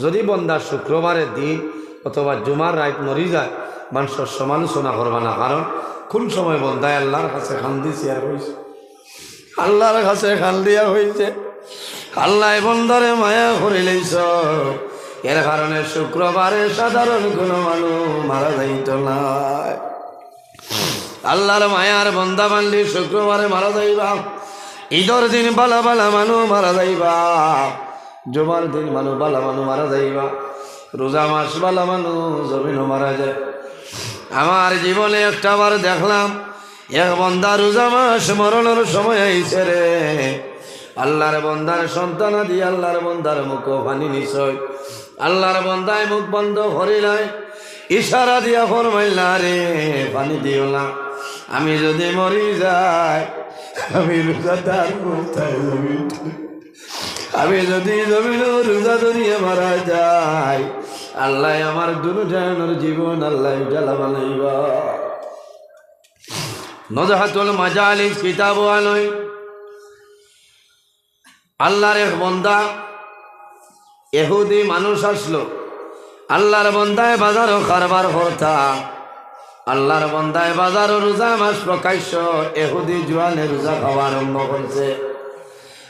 যুদি বন্দা শুক্রবারে দিন অথবা জুমার রাইত মরি যায়, মানষর সমালোচনা করবা না, কারণ কুন সময় বন্দায় আল্লার কাছে কান্দিছে আর কইছে, আল্লার কাছে কান্দিয়া কইছে, "আল্লায় বন্দারে মায়া করিলাইছইন।" এর কারণে শুক্রবারে সাধারণ কুনু মানুষ মারা যাইতো নায়। আল্লার মায়ার বন্দা বান্দি শুক্রবারে মারা যাইবা, ইদর দিন বালা বালা মানুষ মারা যাইবা, জুমার দিন মানুষ বালা মানুষ মারা যাইবা, রোজা মাস বালা মানুষ জমিনো মারা যায়। আমার জীবনে একটা বার দেখলাম, এক বন্দা রোজা মাস মরণর সময় আইছে রে, আল্লার বন্দার সন্তানাদি আল্লার বন্দার মুখো পানি নিছইন। আল্লার বন্দায় মুখ বন্ধ করিলাইন, ইশারা দিয়া ফরমাইলা, "রে, পানি দিও না, আমি যুদি মরি যাই, আমি রোজাদার বন্দায় জমিন, আমি যুদি জমিনো রোজা ধরিয়া মারা যাই, আল্লায় আমার দুনো জাহানর জীবন আল্লায় উজালা বানাইবা।" নজহাতুল মাজালিস কিতাবো আনইন, আল্লার এক বন্দা, এহুদি মানুষ আছলো। আল্লার বন্দায় বাজারো কারবার করতা। আল্লার বন্দায় বাজারো রোজা মাস প্রকাশ্য এহুদি জুয়ানে রোজা খাওয়া আরম্ভ করছে।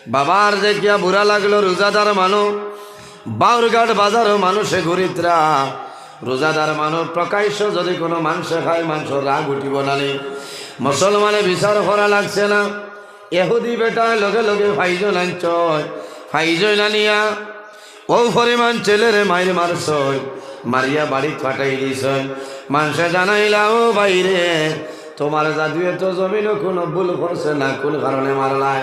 বাবার দেখিয়া বুরা লাগলো রোজাদার মানুষ, বাউরঘাট বাজারো মানুষে ঘুরিত্রা। রোজাদার মানুষ প্রকাশ্য যুদি কুনু মানষে খায়, মানষর রাগ উঠিবো না নি? মুসলমানে বিচার করা লাগছে না। এহুদি বেটায় লগে লগে ফাইজন আনছইন, ফাইজন আনিয়া অউ পরিমাণ ছেলেরে মাইর মারছইন, মারিয়া বাড়িত ফাটাই দিছইন। মানষে জানাইলা, "ও ভাইরে, তুমার জাদুয়ে তো জমিনো কুনু ভুল করছে না, কুন কারণে মারলায়?"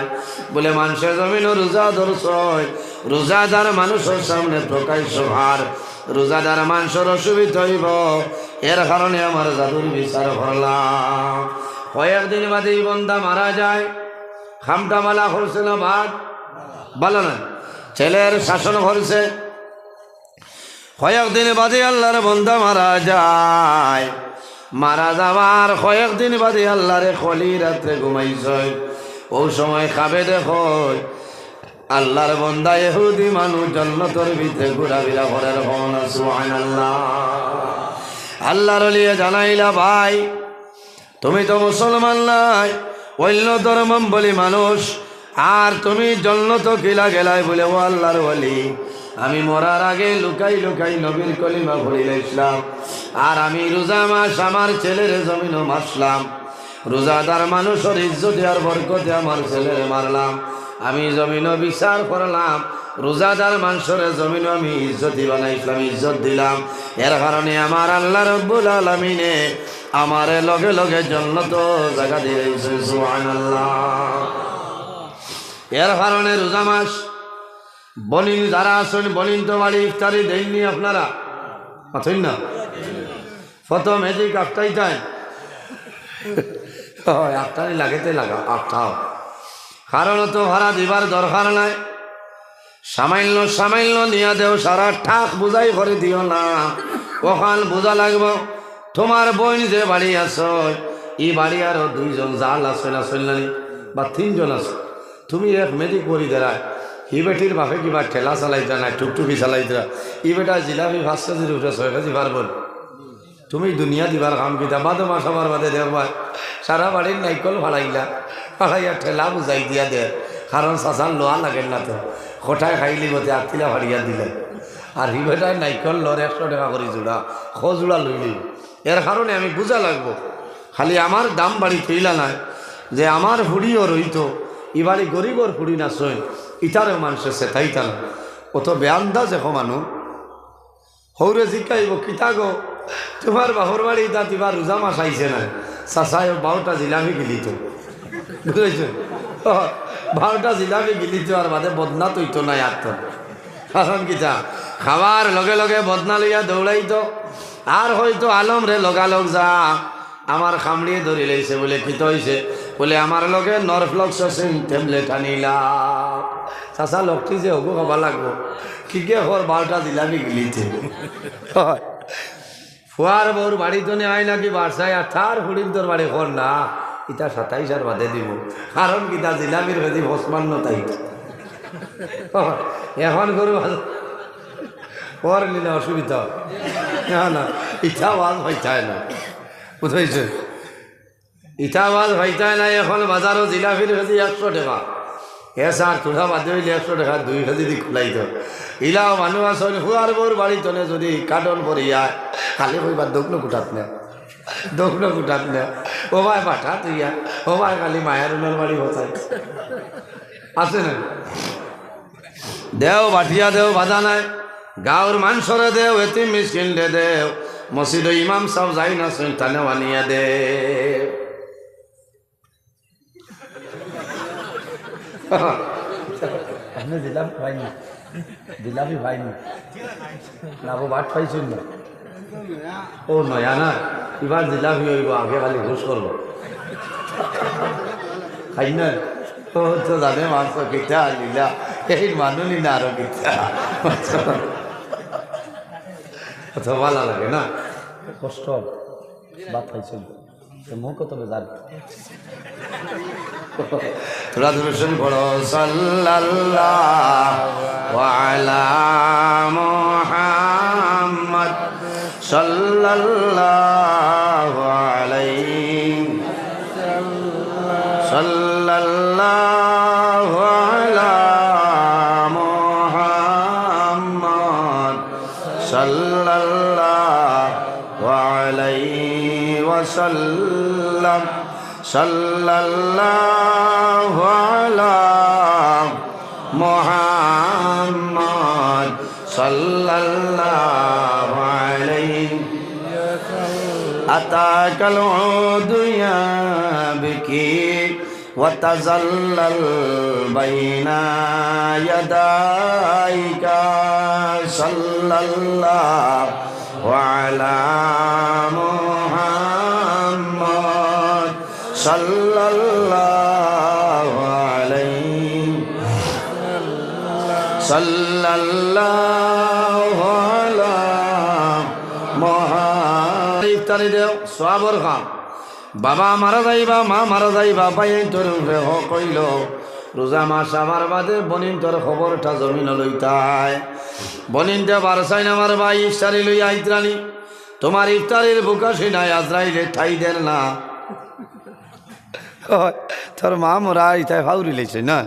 বুলে, "মানষে জমিনো রোজা ধরছইন, রোজাদার মানষর সামনে প্রকাশ্য হার, রোজাদার মানষর অসুবিধা অইবো, এর কারণে আমার জাদুর বিচার করলাম।" কয়েকদিন বাদে ই বন্দা মারা যায়। কামটা বালা করছে না বাদ? বালা না। ছেলের শাসন করছে। কয়েকদিন বাদে আল্লার বন্দা মারা যায়। মারা যাওয়ার কয়েকদিন বাদে আল্লার এক ওলি রাত্রে ঘুমাইছইন। অউ সময় খাবে দেখইন আল্লার বন্দা এহুদি মানুষ জন্নতর ভিতরে ঘুরাফিরা করের, কও না সুবহানাল্লাহ। আল্লার ওলিয়ে জানাইলা, ভাই, তুমি তো মুসলমান নায়, অইন্য ধর্মাবলম্বী মানুষ, আর তুমি জন্নতো কিলা গেলায় বুলে, ও আল্লার ওলি, আমি মরার আগে লুকাই লুকাই নবীর কলিমা পড়িলাইছলাম, আর আমি রোজা মাস আমার ছেলেরে জমিনো মারছলাম, রোজাদার মানুষর ইজ্জতে আর বরকতে আমার ছেলেরে মারলাম, আমি জমিনো বিচার করলাম, রোজাদার মানষরে জমিনো আমি ইজ্জতি বানাইছলাম, ইজ্জত দিলাম, এর কারণে আমার আল্লা রব্বুল আলামিনে আমারে লগে লগে জন্নতো জাগা দিলাইছইন। সুবহানাল্লাহ। এর কারণে রোজা মাস, বনিন যারা আছইন, বনিনতো বাড়ি ইফতারি দেইননি আপনারা? মাতইন না। প্রথম এদিক আটকাইতাইন। ও, আটকানি লাগেতে লাগা, আটকাও। কারণ অতো ভাড়া দিবার দরকার নাই। সামান্য সামান্য নিয়া দেও, সারা ঠাক বুঝাই করি দিও না। অখান বুঝা লাগবো। তুমার বইন যে বাড়ি আছইন, ই বাড়ি আরো দুইজন জাল আছইন, আছইন নানি? বা তিনজন আছইন। তুমি এক মেজিক করি দেরায়, হি বেটির বাপে কিবা ঠেলা চালাইতরা না, টুকটুকি চালাইতরা, ই বেটা জিলাপি পাঁচ কেজির উপরে ছয় কেজি পারবো নি? তুমি দুনিয়া দিবার কাম কিতা? বাদো মাস আবার বাদে দেখবায়, সারা বাড়ির নাইকল ফাড়াইলা, ফাড়াইয়া ঠেলা বুঝাই দিয়া দের। কারণ চাচার লওয়া লাগের না তো, খটায় খাইলি বতে আত্তিলা ফাড়িয়া দিলে। আর হি বেটায় নাইকল লর একশো টেকা করি জোড়া, খ জোড়া লইলি। এর কারণে আমি বুঝা লাগবো, খালি আমার দাম বাড়ি থইলা নায়, যে আমার ফুড়িও রইতো, ই বাড়ি গরিবর ফুড়ি নাছইন, ইতারেও মানষে চেতাইতা না। অতো বেআন্দাজ একো মানুষ, হউরে জিকাইবো, "কিতা গো, তুমার বাপর বাড়ি ইতা দিবা রোজা মাস আইছে না?" চাচায় বারোটা জিলাপি গিলিতো। বুঝাইছো? বারোটা জিলাপি গিলিতো আর বাদে বদনা তইতো না আর তো। কারণ কিতা? খাওয়ার লগে লগে বদনা লইয়া দৌড়াইতো। আর কইতো, "আলম রে, লগালগ যা।" আমার কামড়িয়ে ধরিলাইছে বুলে, "কিতা অইছে?" বুলে, "আমার লগে নরফ্লক্সাসিন ট্যাবলেট আনিলা।" চাচা, লোকটি যে হগু খাবা লাগবো, কিগে কর বারোটা জিলাপি গিলিতে। ফুয়ার বউর বাড়ি তনে আয় নাকি বাসায়, আর তার ফুড়িন্তর বাড়ি কর না, ইতা সাতাইশ আর বাদে দিবো। কারণ কিতা, জিলাপির কেজি পঁচপান্ন তাই। অখন গরু বাজার কর নিলে অসুবিধা? না, না, ইতা ওয়াজ পাইতায় না। বুঝাইছে? ইতা ওয়াজ পাইতায় না, অখন বাজারো জিলাপির কেজি একশো টেকা। এ স্যার, তুলা বাদে অইলে একশো টেকা দুই কেজি দি খুলাইতো। ইলাও মানুষ আছইন, ফুয়ার বউর বাড়ি তনে যুদি কার্টন ভরিয়া, খালি কইবা, "দোকনো কুটাত নে, দোকনো কুটাত নে।" ও ভাই, বাটা তুইয়া, ও ভাই, খালি মায়ারুনর বাড়ি বসাই। আছে না? দেও, বাটিয়া দেও, বাধা নাই। গাঁওর মানষরে দেও, এতিম মিসকিনরে দেও। মসজিদো ইমাম সাব যাইন আছইন, তানেও আনিয়া দেও। আপনে জিলাপি পাইনি? জিলাপি পাইনি? না, ও ভাত পাইছইন না? ও নয়া না, ইবার জিলাপি অইবো, আগে খালি হুশ করবো। খাই না? ও তো জানে মাংস কিতা লীলা, এই মানুনি না আরো কিতা। অত ভালা লাগে না? কষ্ট, ভাত পাইছইন না। তো মুখ কত বেজার। তোরা দুরূদ শরীফ পড়ো, সাল্লাল্লাহু আলা মুহাম্মদ, সাল্লাল্লাহু আলাইহি, সাল্লাল্লাহু আলা মুহাম্মদ, সাল্লাল্লাহু আলাইহি ওয়াসাল্লাম। সাল্লাল্লাহু আলা মুহাম্মদ, সাল্লাল্লাহু আলাইহি। আতাকাল উদু ইয়াবকি ওয়া তাযাল্লাল বাইনা ইয়াদাইকা। সাল্লাল্লাহু আলা মুহাম্মদ, সাল্লাল্লাহু আলাইহি, সাল্লাল্লাহু আলা মুহাম্মদ। ইফতারি দেও, সওয়াবর কাম। বাবা মারা যাইবা, মা মারা যাইবা, ভাইয়াইন্তর উপরে হক অইলো। রোজা মাস আবার বাদে বনিন্তর খবরটা জমিনো লইতায়। বনিন্তে বারসাইন আমার ভাই ইফতারি লইয়া আইতরানি। তুমার ইফতারির ভুকা সিনায় আজরাইলে ঠাই দের না। অয়, তোর মা মরা, ইতায় ফাউরি লাইছে না,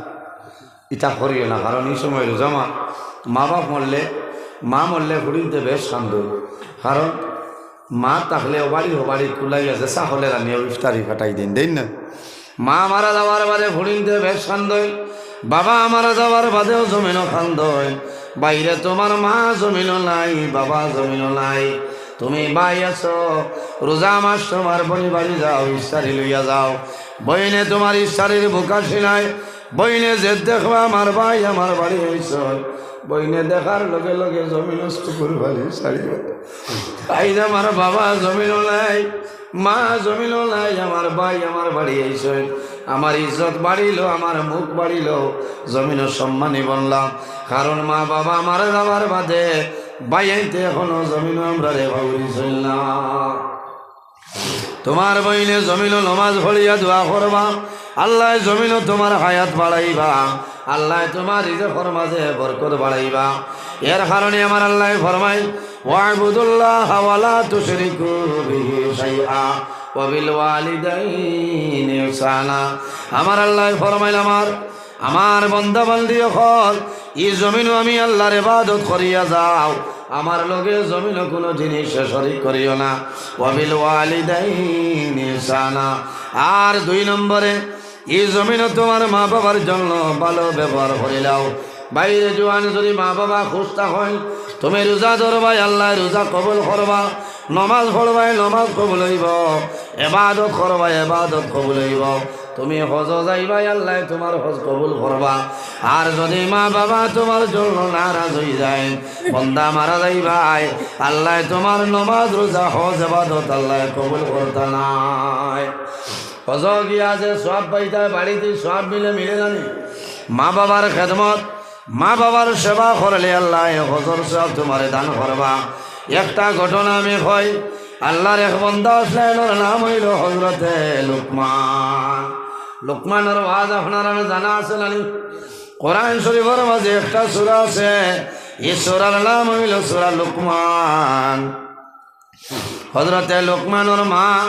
ইতা করিও না, কারণ ই সময় রোজা মাস, মা বাপ মরলে, মা মরলে ফুড়িন্তে বেশ কান্দে, কারণ মা থাকলে ও বাড়ি ও বাড়ি কুলাইয়া যেসা হলে রানিয়া ইফতারি ফাটাই দিন, দেইন না? মা মারা যাওয়ার বাদে ফুড়িন্তে বেশ কান্দে, বাবা মারা যাওয়ার বাদেও জমিনও কান্দে। বাইরে তোমার মা জমিনও নাই, বাবা জমিনও নাই, তুমি বাই আছো, রোজা মাস তোমার বইন বাড়ি যাও, ইফতারি লইয়া যাও। বইনে তোমার ইফতারির ভুকা ছিনায়, বইনে যে দেখবা আমার বাই আমার বাড়ি আইছইন, বইনে দেখার লগে লগে জমিনও চকুর পানি ছাড়িবা। আইজ আমার বাবা জমিনও নাই, মা জমিনও নাই, আমার বাই আমার বাড়ি আইছইন, আমার ইজ্জত বাড়িলো, আমার মুখ বাড়িলো, জমিনও সম্মানী বনলাম। কারণ মা বাবা মারা যাওয়ার বাদে বাইয়াইন্তে এখনো জমিনও আমরারে ফাউরি চইল না। তোমার বইনে জমিনও নমাজ পড়িয়া দোয়া করবা, আল্লায় জমিনও তোমার হায়াত বাড়াইবা, আল্লায় তোমার রিজিকর মাঝে বরকত বাড়াইবা। এর কারণে আমার আল্লায় ফরমাইল, "ওয়াবুদুল্লাহা ওয়ালা তুশরিকু বিহি শাইআ ওয়া বিল ওয়ালিদাইনি ইহসানা।" আমার আল্লায় ফরমাইল, আমার আমার বন্দা বান্দি অকল, ই জমিনও আমি আল্লাহর ইবাদত করিয়া যাও, আমার লগে জমিনও কুনু জিনিসে শরিক করিও না। ওয়াবিল ওয়ালিদাইনি ইহসানা। আর দুই নম্বরে, ই জমিনও তোমার মা বাবার জন্য ভালো ব্যবহার করিলাও। বাইরে জুয়ান যদি মা বাবা খুশ থাকইন, তুমি রোজা ধরবায়, আল্লায় রোজা কবুল করবা, নমাজ পড়বায়, নমাজ কবুল অইবো, ইবাদত করবায়, ইবাদত কবুল অইবো। তুমি হজো যাইবায়, আল্লায় তোমার হজ কবুল করবা। আর যদি মা বাবা তোমার জন্য নারাজ অইযায়, বন্দা মারা যাইবায়, আল্লায় তোমার নমাজ, রোজা, হজ, ইবাদত আল্লায় কবুল করতা নায়। হজো গিয়া যে সওয়াব পাইতায়, বাড়িত সওয়াব মিলে, মিলে না নি? মা বাবার খেদমত, মা বাবার সেবা করলে আল্লায় হজর সওয়াব তোমারে দান করবা। একটা ঘটনা আমি কই, আল্লাহর এক বন্দা আছলা, এনর নাম অইলো হজরতে লুকমান। লুকমানর ওয়াজ আপনারার জানা আছে না নি? কোরআন শরিফর মাঝে একটা সূরা আছে, ই সূরার নাম অইলো সূরা লুকমান। হজরতে লুকমানর মা,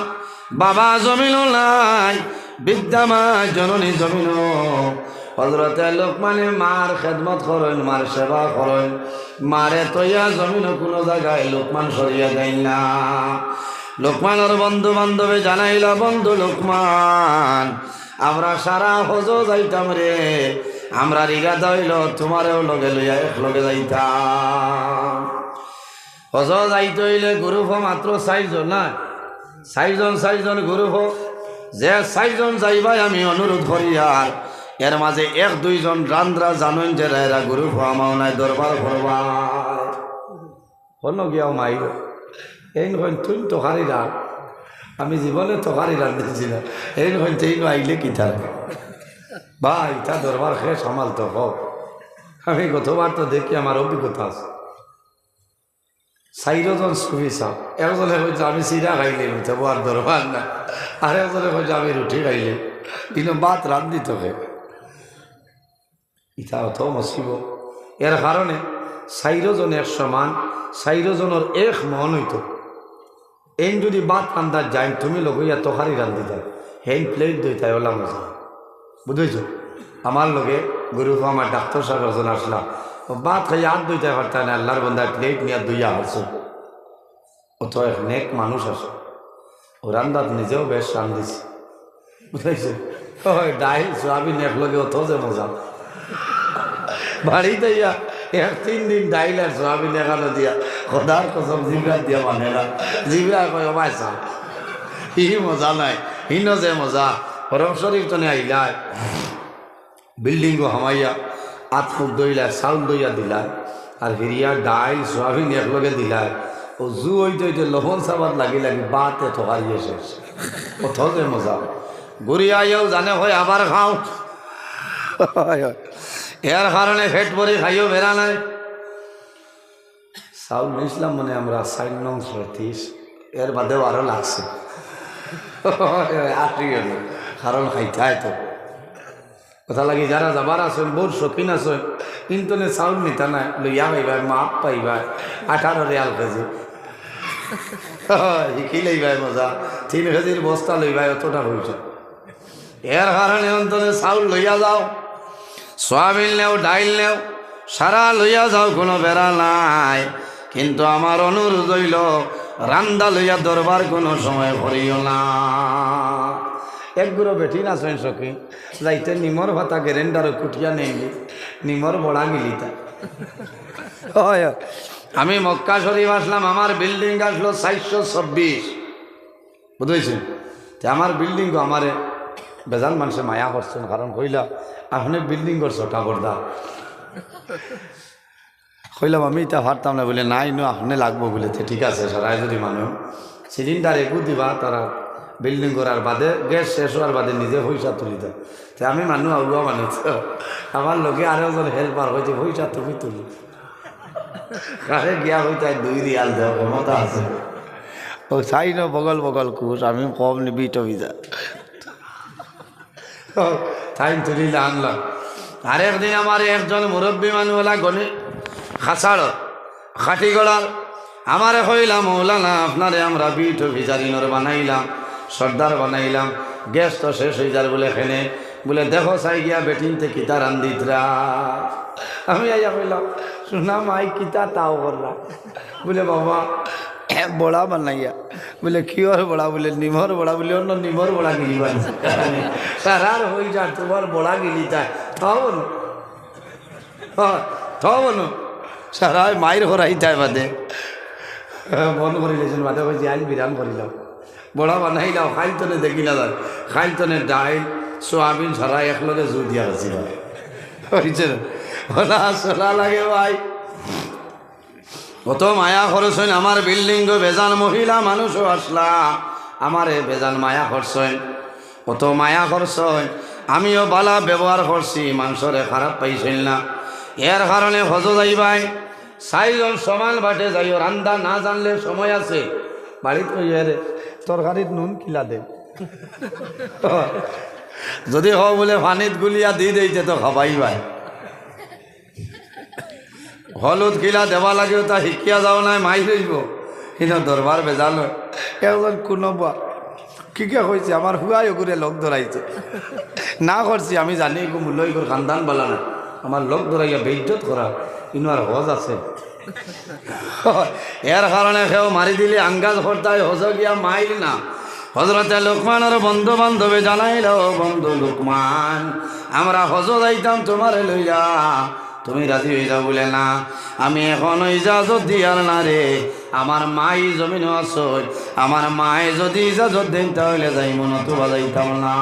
বাবা জমিনও নাই, বৃদ্ধা মা, জননী জমিনও। হজরতে লুকমানে মার খেদমত করইন, মার সেবা করইন, মারে থইয়া জমিনও কুনু জাগায় লুকমান সরিয়া যাইন না। লুকমানর বন্ধু বান্ধবে জানাইলা, "বন্ধু লুকমান, আমরা সারা হজো যাইতাম রে, আমরার ইরাদা অইলো তোমারেও লগে লইয়া একলগে যাইতাম।" হজো যাইতে অইলে group-ও মাত্র চাইরজন না, চাইরজন, চাইরজন group-ও। যে চাইরজন যাইবায় আমি অনুরোধ করিয়ার, এর মাঝে এক দুইজন রান্দরা জানইন যেরা, এরা group-ও আমাও নাই দরবার করবা। হনো গিয়াও মাইর। এইন কইন, "তুই তরকারি রান।" আমি জীবনে তরকারি রান্ধিছি না। এইন কইন, "তেইন আইলে কিতা?" ভাই, ইতা দরবার কে সামালতো কও। আমি গতবার তো দেখি, আমার অভিজ্ঞতা আছে। চাইরজন সুফি সাব, একজনে কইছে, "আমি চিরা খাইলে মিঠা, বউর দরবার না।" আর একজনে কইছে, "আমি রুটি খাইলে।" ইনো ভাত রান্ধিতো কে? ইতা অত মুসিবত। এর কারণে চাইরজন এক সমান, চাইরজনর এক মন অইতো। এইন যদি ভাত রান্ধাত যাইন, তুমি লগইয়া তরকারি রান্ধিতায়, হেইন plate ধইতায়, অলা মজা। বুঝছো? আমার লগে group-ও আমার ডাক্তার সাব একজন আছলা, অউ ভাত খাইয়া আত ধইতায় পারতা না, আল্লাহর বন্দায় plate নিয়া ধইয়া হারছে। অত এক নেক মানুষ আছে, অউ রান্ধাত নিজেও বেশ রান্ধিছে। বুঝছো? অউ ডাইল, সোয়াবিন একলগে অত যে মজা। বাড়িত আইয়া এক তিন দিন ডাইল আর সোয়াবিন একখানো দিয়া, খোদার কসম জিব্রাত দিয়া মানে না। জিব্রায় কয়, "ও ভাই সাব, ই মজা নাই, হিনো যে মজা।" হরম শরীফ তনে আইলায়, building-ও হামাইয়া, আত মুখ ধইলায়, চাউল ধইয়া দিলায়, আর ফিরিয়া ডাইল, সোয়াবিন একলগে দিলায়। অউ জু অইতে অইতে লবণ চাবাত লাগি লাগি ভাতে তরকারিয়ে শেষ। অত যে মজা। ঘুরিয়া আইয়াও জানে কয়, "আবার খাও।" এর কারণে পেট ভরি খাইও বেড়া নাই। চাউল নিছলাম মানে আমরা চাইর নং ছয়ত্রিশ, এর বাদেও আরো লাগছে। আটিও না, কারণ খাইতায় তো। অতার লাগি যারা যাবার আছইন, বউত শৌখিন আছইন, ইন তনে চাউল নিতা নায়, লইয়া পাইবায়, মাফ পাইবায়, আঠারো রিয়াল কেজি। হিকি লইবায় মজা, তিন কেজির বস্তা লইবায়, অতটা পয়সা। এর কারণে অন্তরে চাউল লইয়া যাও, সয়াবিন নেও, ডাইল নেও, সারা লইয়া যাও, কোনো বেড়া নাই। কিন্তু আমার অনুরোধ অইল, রান্দা লইয়া দরবার কোনো সময় করিও না। এক গুরু বেটিন আছইন সখী, যাইতে নিমর পাতা গ্রাইন্ডারো কুটিয়া নেইলি, নিমর বড়া গিলিতা। হয়, হয়। আমি মক্কা শরীফ আসলাম, আমার বিল্ডিং আসলো চাইরশো চব্বিশ, বুঝছইন? তে আমার বিল্ডিং আমারে বেজান মানষে মায়া করছইন, কারণ কইলা, "আপনে বিল্ডিংর ছটা পর্দা।" কইলাম, "আমি ইতা পারতাম না।" বুলে, "না, ইনো আপনে লাগবো।" বুলে, "তে ঠিক আছে, সারায় যদি মানু সিলিন্ডার এগু দিবা, তারা বিল্ডিং করার বাদে, গ্যাস শেষ হওয়ার বাদে নিজে পয়সা তুলি দেয়।" তে আমি মানু আউয়া মানু তো, আমার লগে আরো একজন হেল্পার কইছে, "পয়সা তুমি তুলি।" কারে গিয়া কইতায়, "দুই রিয়াল দেও, ক্ষমতা আছে।" ও চাইন বগল বগল খুশ, আমি কম নিবি তো বিজা। তাইন তুলিলা আনলা। আরেকদিন আমার একজন মুরব্বী মানু অলা গনি খাসাড়, খাটি গলার, আমারে কইলা, "মৌলানা, আপনারে আমরা বিট অফিসার ইনোর বানাইলাম, সর্দার বানাইলাম, গ্যাস তো শেষ অই যার বুলে খেনে, বুলে দেখো চাই গিয়া বেটিন্তে কিতা রান্দিতরা।" আমি আইয়া কইলাম, "শুনা মাই কিতা তাও কররা?" বুলে, "বাবা, বড়া বানাইয়া।" বুলে, "কিওর বড়া?" বুলে, "নিমর বড়া।" বুলে, "অন্য নিমর বড়া গিলি বানাইছে।" সারার হই যা, তোমার বড়া গিলি যায়। তাও বলো। হ্যাঁ, তাও বলো। সারায় মাইর করাই যায় বাদে। মন করিলেছেন বাদে, কইছি, "আইজ বিরান করিলাম।" বড়া বানাইলাম, খাইতনে দেখি না যায়। খাইতনে ডাইল, সোয়াবিন সারা একলগে জু দিয়া গেছি ভাই। হইছে না? ওলা আসলা লাগে ভাই। অত মায়া করছইন, আমার বিল্ডিংও বেজান মহিলা মানুষও আসলা, আমারে বেজান মায়া করছইন, অত মায়া করছইন। আমিও বালা ব্যবহার করছি, মানষরে খারাপ পাইছইন না। এর কারণে হজো যাইবায়, চাইরজন সমান বাটে যাইও, রান্দা না জানলে সময় আছে। বাড়িত কইও, "এরে, তরকারিত নুন কিলা দে?" যদি কও বুলে, "পানিত গুলিয়া দি দেইতে তো খাবাইবায়।" হলুদ কিলা দেওয়া লাগে, ওটা হিকিয়া যাও নাই, মাই হইব। কিন্তু দরবার বেজাল হয়। একজন কোনো বা-, কি কে কইছে, আমার হুয়াই ওগুরে লোক ধরাইছে। না করছি, আমি জানি, এগু মূল্য এগুর খানদান বালা না। আমার লোক ধরাইয়া বেইজ্জত করা, ইনো আর হজ আছে? এর কারণে কেউ মারি দিলে আঙ্গাজ করতায়, হজ গিয়া মাইল না। হজরতে লোকমানর বন্ধু বান্ধবে জানাইল, "ও বন্ধু লোকমান, আমরা হজো যাইতাম তোমারে লইয়া, তুমি রাজি হই যাও।" বুলে, "না, আমি এখন ইজাজত দিয়ার না রে, আমার মাই জমিনো আছে, আমার মায়ে যদি ইজাজত দেন তাহলে যাইমু, নতুবা যাইতাম না।"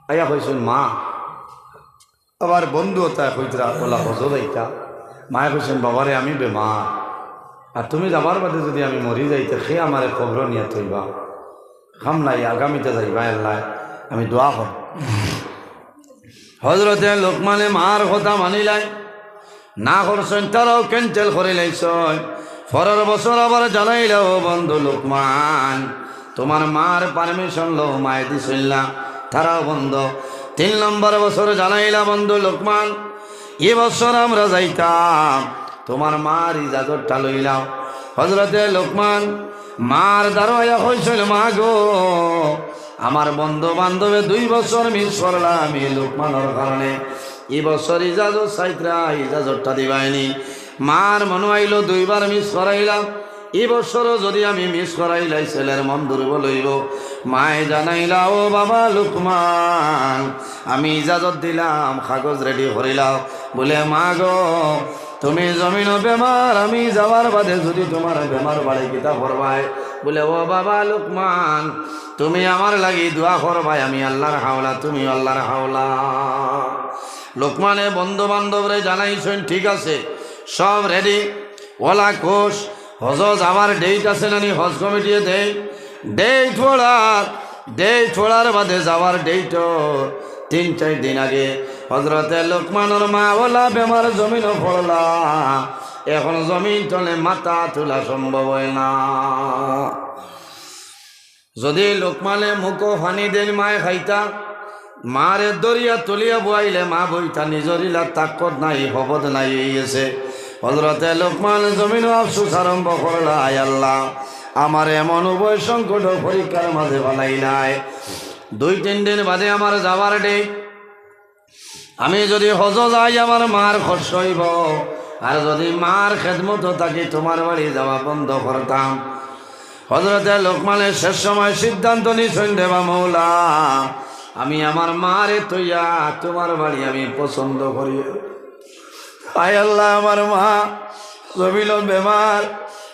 আইয়া কইছইন, "মা।" আবার বন্ধু অতায় কইতরা, "ওলা হজো যাইতা।" মায়ে কইছইন, "বাবারে, আমি বেমার, আর তুমি যাবার বাদে যদি আমি মরি যাইতে, কে আমারে কবরো নিয়া থইবা? কাম নাই, আগামীতে যাইবা, আল্লাহ, আমি দোয়া কর।" হজরতে লোকমানে মার কথা মানিলাইন, না করছইন, তারাও cancel করিলাইছইন। পরের বছর আবার জানাইলা, "ও বন্ধু লোকমান, তোমার মার permission লও, মায়ে দিছইন না।" তারাও বন্ধ। তিন নম্বর বছর জানাইলা, "বন্ধু লোকমান, ই বছর আমরা যাইতাম, তোমার মার ইজাজতটা লইলাও।" হজরতে লোকমান মার দ্বারো আইয়া কইছইন, "মা গো, আমার বন্ধু বান্ধবে দুই বছর miss করলাম ই লোকমানর কারণে, ই বছর ইজাজত চাইতরা, ইজাজতটা দিবায়নি।" মার মনো আইলো, দুইবার miss করাইলাম, ই বছরও যদি আমি miss করাইলাই, ছেলের মন দুর্বল হইব। মায়ে জানাইলা, "ও বাবা লোকমান, আমি ইজাজত দিলাম, কাগজ ready করিলাও।" বুলে, "মা গো, তুমি জমিনো বেমার, আমি যাওয়ার বাদে যদি তোমার বেমার বাড়ে, কিতা করবায়?" বুলে, "ও বাবা লোকমান, তুমি আমার লাগি দোয়া করবায়, আমি আল্লাহর হাওলা, তুমিও আল্লাহর হাওলা।" লোকমানে বন্ধু বান্ধবরে জানাইছইন, ঠিক আছে, সব ready, ওলা খুশ, হজো যাওয়ার date আছে নানি, হজ কমিটিয়ে দেয় date পড়ার, date পড়ার বাদে যাওয়ার date তিন চাইর দিন আগে হজরতে লোকমানর মা ওলা বেমার জমিনো পড়লা, এখন জমিন তনে মাথা তুলা সম্ভব হয় না। যদি লোকমানে মুখো পানি দেন মায়ে খাইতা, মারে দরিয়া তুলিয়া বুয়াইলে মা বইতা, নিজর ইলা তাকত নাই, হবদ নাই, এই আছে। হযরতে লোকমান জমিনো আফসোস আরম্ভ করলা, "আয় আল্লাহ, আমার এমন উভয় সংকট পরীক্ষার মাঝে ফালাইলায়। দুই তিন দিন বাদে আমার যাওয়ার ডেট। আমি যদি হজ যাই, আমার মার কষ্ট অইবো, আর যদি মার খেদমতো থাকি, তুমার বাড়ি যাওয়া বন্ধ করতাম।" হযরতে লোকমানে শেষ সময় সিদ্ধান্ত নিছইন, "রেবা মওলা, আমি আমার মারে থইয়া তুমার বাড়ি আমি পছন্দ করি।" আয় আল্লাহ, আমার মা জমিনো বেমার,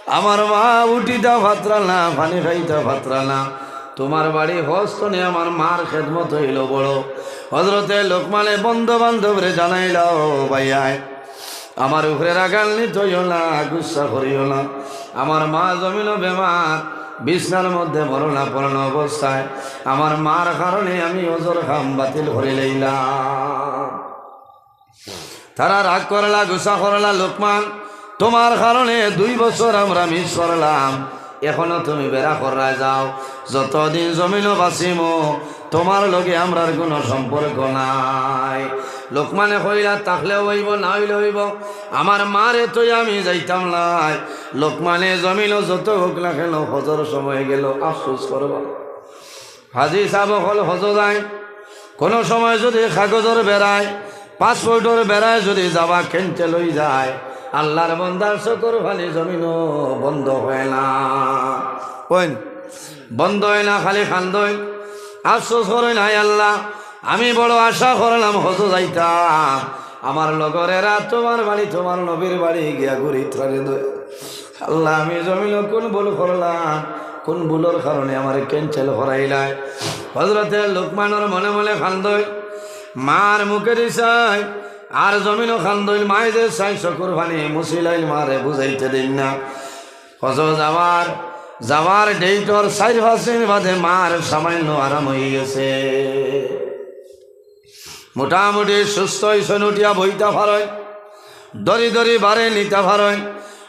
আমার মা উঠিতা পাররা না, পানি খাইতা পাররা না। তুমার বাড়ি হজ তনে আমার মার খেদমত অইলো বড়। হযরতে লোকমানে বন্ধু বান্ধবরে জানাইলা, "ও ভাইয়াইন, আমার উপরে রাগান্বিত অইও না, গুসা করিও না। আমার মা জমিনো বেমার, বিছনার মধ্যে মরণাপন্ন অবস্থায়। আমার মার কারণে আমি হজর কাম বাতিল করিলাইলাম।" তারা রাগ করলা, গুসা করলা, "লোকমান, তুমার কারণে দুই বছর আমরা মিস করলাম, এখনো তুমি বেড়া কররায় যাও, যতদিন জমিনো বাঁচিমু, তুমার লগে আমরার কুনু সম্পর্ক নাই।" লোকমানে কইলা, "থাকলেও অইবো, না অইলেও অইবো, আমার মারে থইয়া আমি যাইতাম নায়।" লোকমানে জমিনো যত হোক না কেন, হজর সময় গেল, আফসোস করবা। হাজি সাব অকল হজ যাইন, কুনু সময় যদি কাগজর বেড়ায়, পাসপোর্টর বেড়ায় যদি যাওয়া cancel অইযায়, আল্লার বন্দার চকুর পানি জমিনো বন্ধ অয় না। অয় না? বন্ধ অয় না, খালি কান্দইন, আফসোস করইন, "হায় আল্লাহ, আমি বড় আশা করলাম হজ যাইতাম, আমার লগর এরা তুমার বাড়ি, তুমার নবীর বাড়ি গিয়া ঘুরিতরা রে দয়।" আল্লাহ, আমি জমিনো কুন ভুল করলাম, কুন ভুলর কারণে আমারে cancel করাইলায়? হজরতে লোকমানর মনে মনে কান্দইন, মার মুখেদি চাইন, আর জমিনো কান্দইন, মায়ে যে চাইন চকুর পানি মুছিলাইন, মারে বুঝাইতে দেইন না। হজ যাওয়ার, যাওয়ার ডেটর চাইর পাঁচ দিন বাদে মার সামান্য আরাম অইগেছে। মোটামুটি সুস্থ অইছইন, উঠিয়া বইতা পারইন, দড়ি দড়ি বারে নিতা পারইন।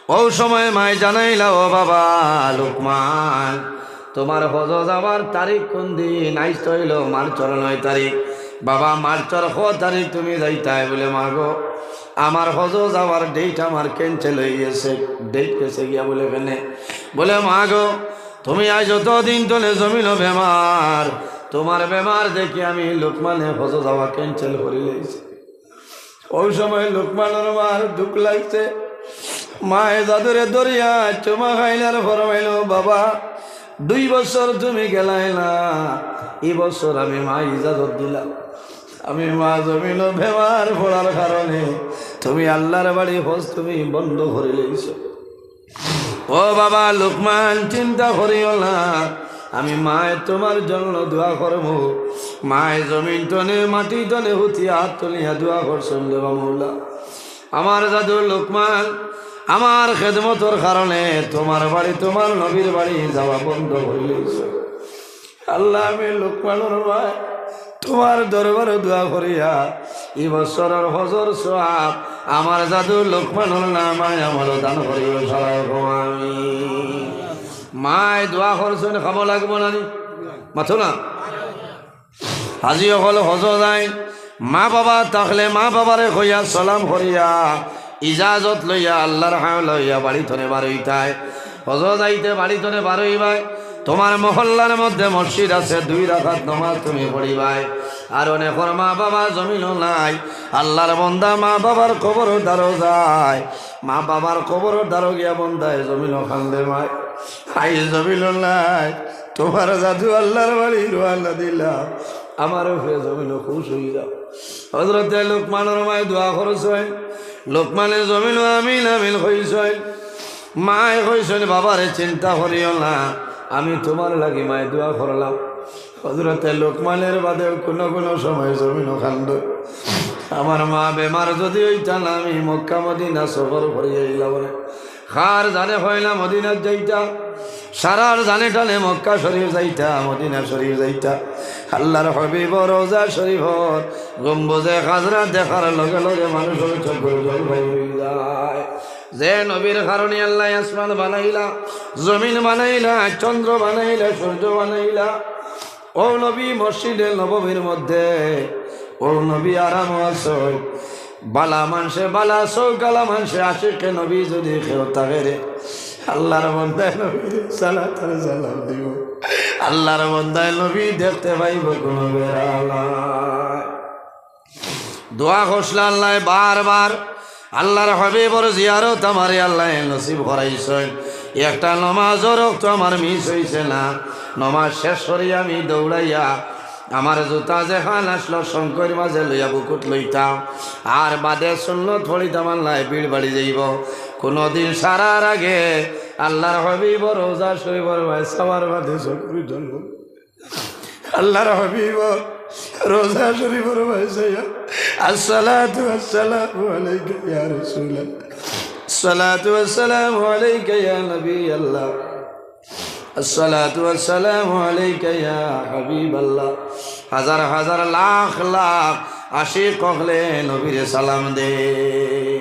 অউ সময় মায়ে জানাইলা, "ও বাবা লোকমান, তুমার হজ যাওয়ার তারিখ কুন দিন?" আইজ তো অইলো মার্চর নয় তারিখ। "বাবা, মার্চর ক তারিখ তুমি যাইতায়?" বলে, "মা গো, আমার হজ যাওয়ার ডেট আমার cancel অইগেছে।" ডেট গেছে গিয়া বলে, "কেনে?" বলে, "মা গো, তুমি আইজ যত দিন তনে জমিনো বেমার, তুমার বেমার দেখি আমি লোকমানে হজ যাওয়া cancel করিলাইছি।" অউ সময় লোকমানর মার দুখ লাগছে। মায়ে যাদুরে ধরিয়া চুমা খাইলার ফরমাইলো, "বাবা, দুই বছর তুমি গেলায় না, ই বছর আমি মায় ইজাজত দিলাম। আমি মা জমিনো বেমার পড়ার কারণে তুমি আল্লার বাড়ি হজ তুমি বন্ধ করিলাইছো।" ও বাবা লোকমান, চিন্তা করিও না, আমি মায়ে তুমার জন্য দোয়া করমু। মায়ে জমিন তনে, মাটি তনে হুতি আত তুলিয়া দোয়া করছইন, "রেবা মওলা, আমার যাদু লোকমান, আমার খেদমতর কারণে তুমার বাড়ি, তুমার নবীর বাড়ি যাওয়া বন্ধ করিলাইছো। আল্লাহ, আমি লোকমানর মায় তুমার দরবারো দোয়া করিয়ার, ই বছরর হজর সওয়াব আমার যাদু লোকমানর নামায় আমলো দান করিও।" সবাই কও আমিন। মায় দোয়া করছইন, কামো লাগবো না নি? মাতো না। হাজি অকল হজ যাইন, মা বাবা থাকলে মা বাবারে কইয়া সালাম করিয়া ইজাজত লইয়া আল্লার হাওলা অইয়া বাড়ি তনে বারইতায়। হজ যাইতে বাড়ি তনে বারইবায়, তুমার মহল্লার মধ্যে মসজিদ আছে, দুই রাকাত নমাজ তুমি পড়িবায়। আর অনেকর মা বাবা জমিনো নাই, আল্লার বন্দা মা বাবার কবরর দ্বারো যায়, মা বাবার কবরর দ্বারো গিয়া বন্দায় জমিনো কান্দে, "মায়, আইজ জমিনো নাই, তুমার যাদু আল্লার বাড়ি রওয়ানা দিলাম, আমার উপরে জমিনো খুশ অইযাও।" হজরতে লোকমানর মায় দোয়া করছইন, লোকমানে জমিনো আমিন আমিন কইছইন। মায় কইছইন, "বাবারে চিন্তা করিও না, আমি তুমার লাগি মায় দোয়া করলাম।" হজরতে লোকমানের বাদেও কুনু কুনু সময় জমিনো কান্দে, "আমার মা বেমার যুদি অইতা না, আমি মক্কা মদিনা সফর করিয়া আইলাম নে।" কার জানে কয় না মদিনাত যাইতা, সারার জানে টানে মক্কা শরীফ যাইতা, মদিনা শরীফ যাইতা। আল্লার হাবিবর রওজা শরীফর গম্বুজে খাজরা দেখার লগে লগে মানুষর চকুর জল বাইর অইযায়। যে নবীর কারণে আল্লায় আসমান বানাইলা, জমিন বানাইলা, চন্দ্র বানাইলা, সূর্য বানাইলা, অউ নবী মসজিদে নববীর মধ্যে, অউ নবী আরামো আছইন। বালা মানষে, বালা চউখআলা মানষে, আশিকে নবী যুদি কেউ থাকে রে, আল্লার বন্দায় নবীরে সালাত আর সালাম দিবো। আল্লার বন্দায় নবী দেখতে পাইবো কুনু বেড়া নাই। দোয়া করছলা আল্লায় বারবার, আল্লার হাবিবর জিয়ারত আমারে আল্লায় নসিব করাইছইন। একটা নমাজর অক্ত আমার মিস অইছে না। নমাজ শেষ করি আমি দৌড়াইয়া আমার জুতা যেখান আছলো শঙ্কর মাঝে লইয়া বুকুত লইতাম, আর বাদে সুন্নত পড়িতাম, আল্লায় ভিড় বাড়ি যাইবো। কুনুদিন সারার আগে আল্লার হাবিবর রওজা শরীফর বায় চাওয়ার বাদে চকুর জল। আল্লার হাবিবর রওজা শরীফর বায় চাইয়া, আসসালাতু আসসালামু আলাইকা ইয়া রাসূলুল্লাহ, আসসালাতু আসসালামু আলাইকা ইয়া নবী আল্লাহ, আসসালাতু আসসালামু আলাইকা ইয়া হাবিব আল্লাহ। হাজার হাজার লাখ লাখ আশিক অকলে নবীরে সালাম দে।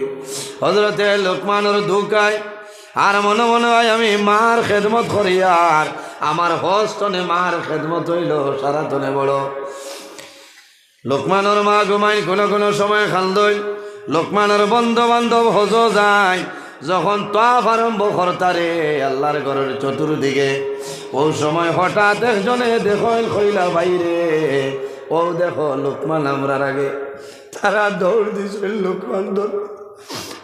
হযরতে লুকমানর দুঃখ অয়, আর মনে মনে অয় আমি মার খেদমত করি, আর আমার হজ তনে মার খেদমত অইলো সারা তনে বড়। লুকমানর মা ঘুমাইন, কুনু কুনু সময় কান্দইন। লুকমানর বন্ধু বান্ধব হজো যাইন, যখন তওয়াফ আরম্ভ করতারে আল্লার ঘরর চতুর্দিকে, অউ সময় হঠাৎ একজনে দেখইন, কইলা, "বাইরে, অউ দেখো লুকমান আমরার আগে।" তারা দৌড় দিছইন লুকমান ধর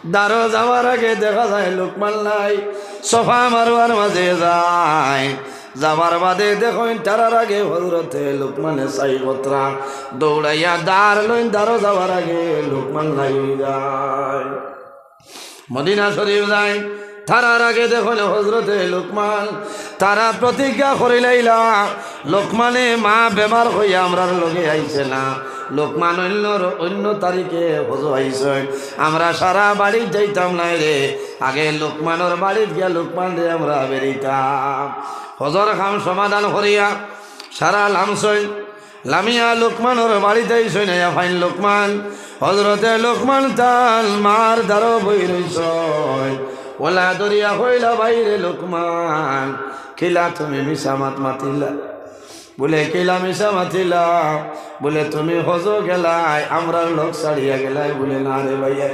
দারো যাওয়ার আগে দেখা যায় লুকমান নাই। সফা মারওয়ার মাঝে যাইন, যাওয়ার বাদে দেখইন তারার আগে হযরতে লুকমানে সাই বতরা দৌড়াইয়া দার লইন, দারো যাওয়ার আগে লুকমান নাই অই যায়। মদিনা শরীফ যাইন, তারার আগে দেখইন হযরতে লুকমান। তারা প্রতিজ্ঞা করিলাইলা, লোকমানে মা বেমার অইয়া আমরার লগে আইছে না, লোকমান অইন্য, অইন্য তারিখে হজো আইছইন, আমরা সারা বাড়িত যাইতাম নায় রে, আগে লোকমানর বাড়িত গিয়া লোকমানরে আমরা বেড়িতাম। হজর কাম সমাধান করিয়া সারা লামছইন, লামিয়া লোকমানর বাড়িত আইছইন, আইয়া ফাইন লোকমান, হযরতে লোকমান তান মার দারো বই রইছইন। অলা ধরিয়া কইলা, "বাইরে লোকমান, কিলা তুমি মিছা মাত মাতিলা?" বুলে, "কিলা মিছা মাতিলা?" বুলে, "তুমি হজো গেলায়, আমরার লগ ছাড়িয়া গেলায়?" বুলে, "না রে ভাইয়া,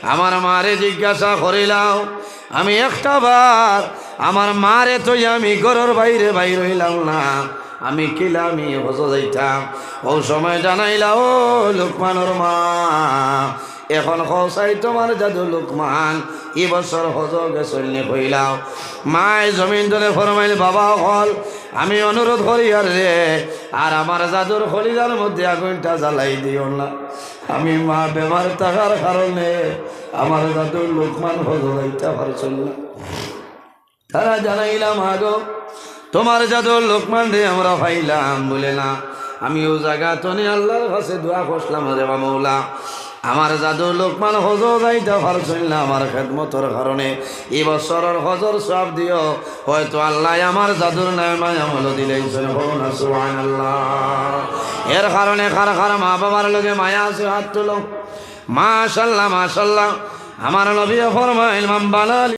আমার মারে জিজ্ঞাসা করিলাও, আমি একটা বার আমার মারে থইয়া আমি ঘরর বাইরে বাইর অইলাম না, আমি কিলা আমি হজো যাইতাম?" অউ সময় জানাইলা, "ও লোকমানর মা, এখন কও চাই তুমার জাদু লোকমান ই বছর হজো গেছইন নি কইলাও?" মায় জমিন তনে ফরমাইল, "বাবা অকল, আমি অনুরোধ করিয়ার রে, আর আমার জাদুর কলিজার মধ্যে আগুনটা জ্বালাই দিও না। আমি মা বেমার থাকার কারণে আমার জাদুর লোকমান হজো যাইতা পারছইন না।" তারা জানাইলা, "মা গো, তুমার জাদুর লোকমানরে আমরা পাইলাম।" বুলে, "না, আমি অউ জাগা তনে আল্লার কাছে দোয়া করছিলাম, রে বা মৌলা, আমার জাদুর লোকমান হজো যাইতা পারছইন না আমার খেদমতর কারণে, ই বছরর হজর সওয়াব দিও, হয়তো আল্লায় আমার জাদুর নায় মায়া আমলো দিলাইছইন।" কও না সুবহানাল্লাহ। এর কারণে কার কার মা বাবার লগে মায়া আছে, হাত তুলো। মাশাআল্লাহ, মাশাআল্লাহ। আমার নবীয়ে ফরমাইন, "মান বানা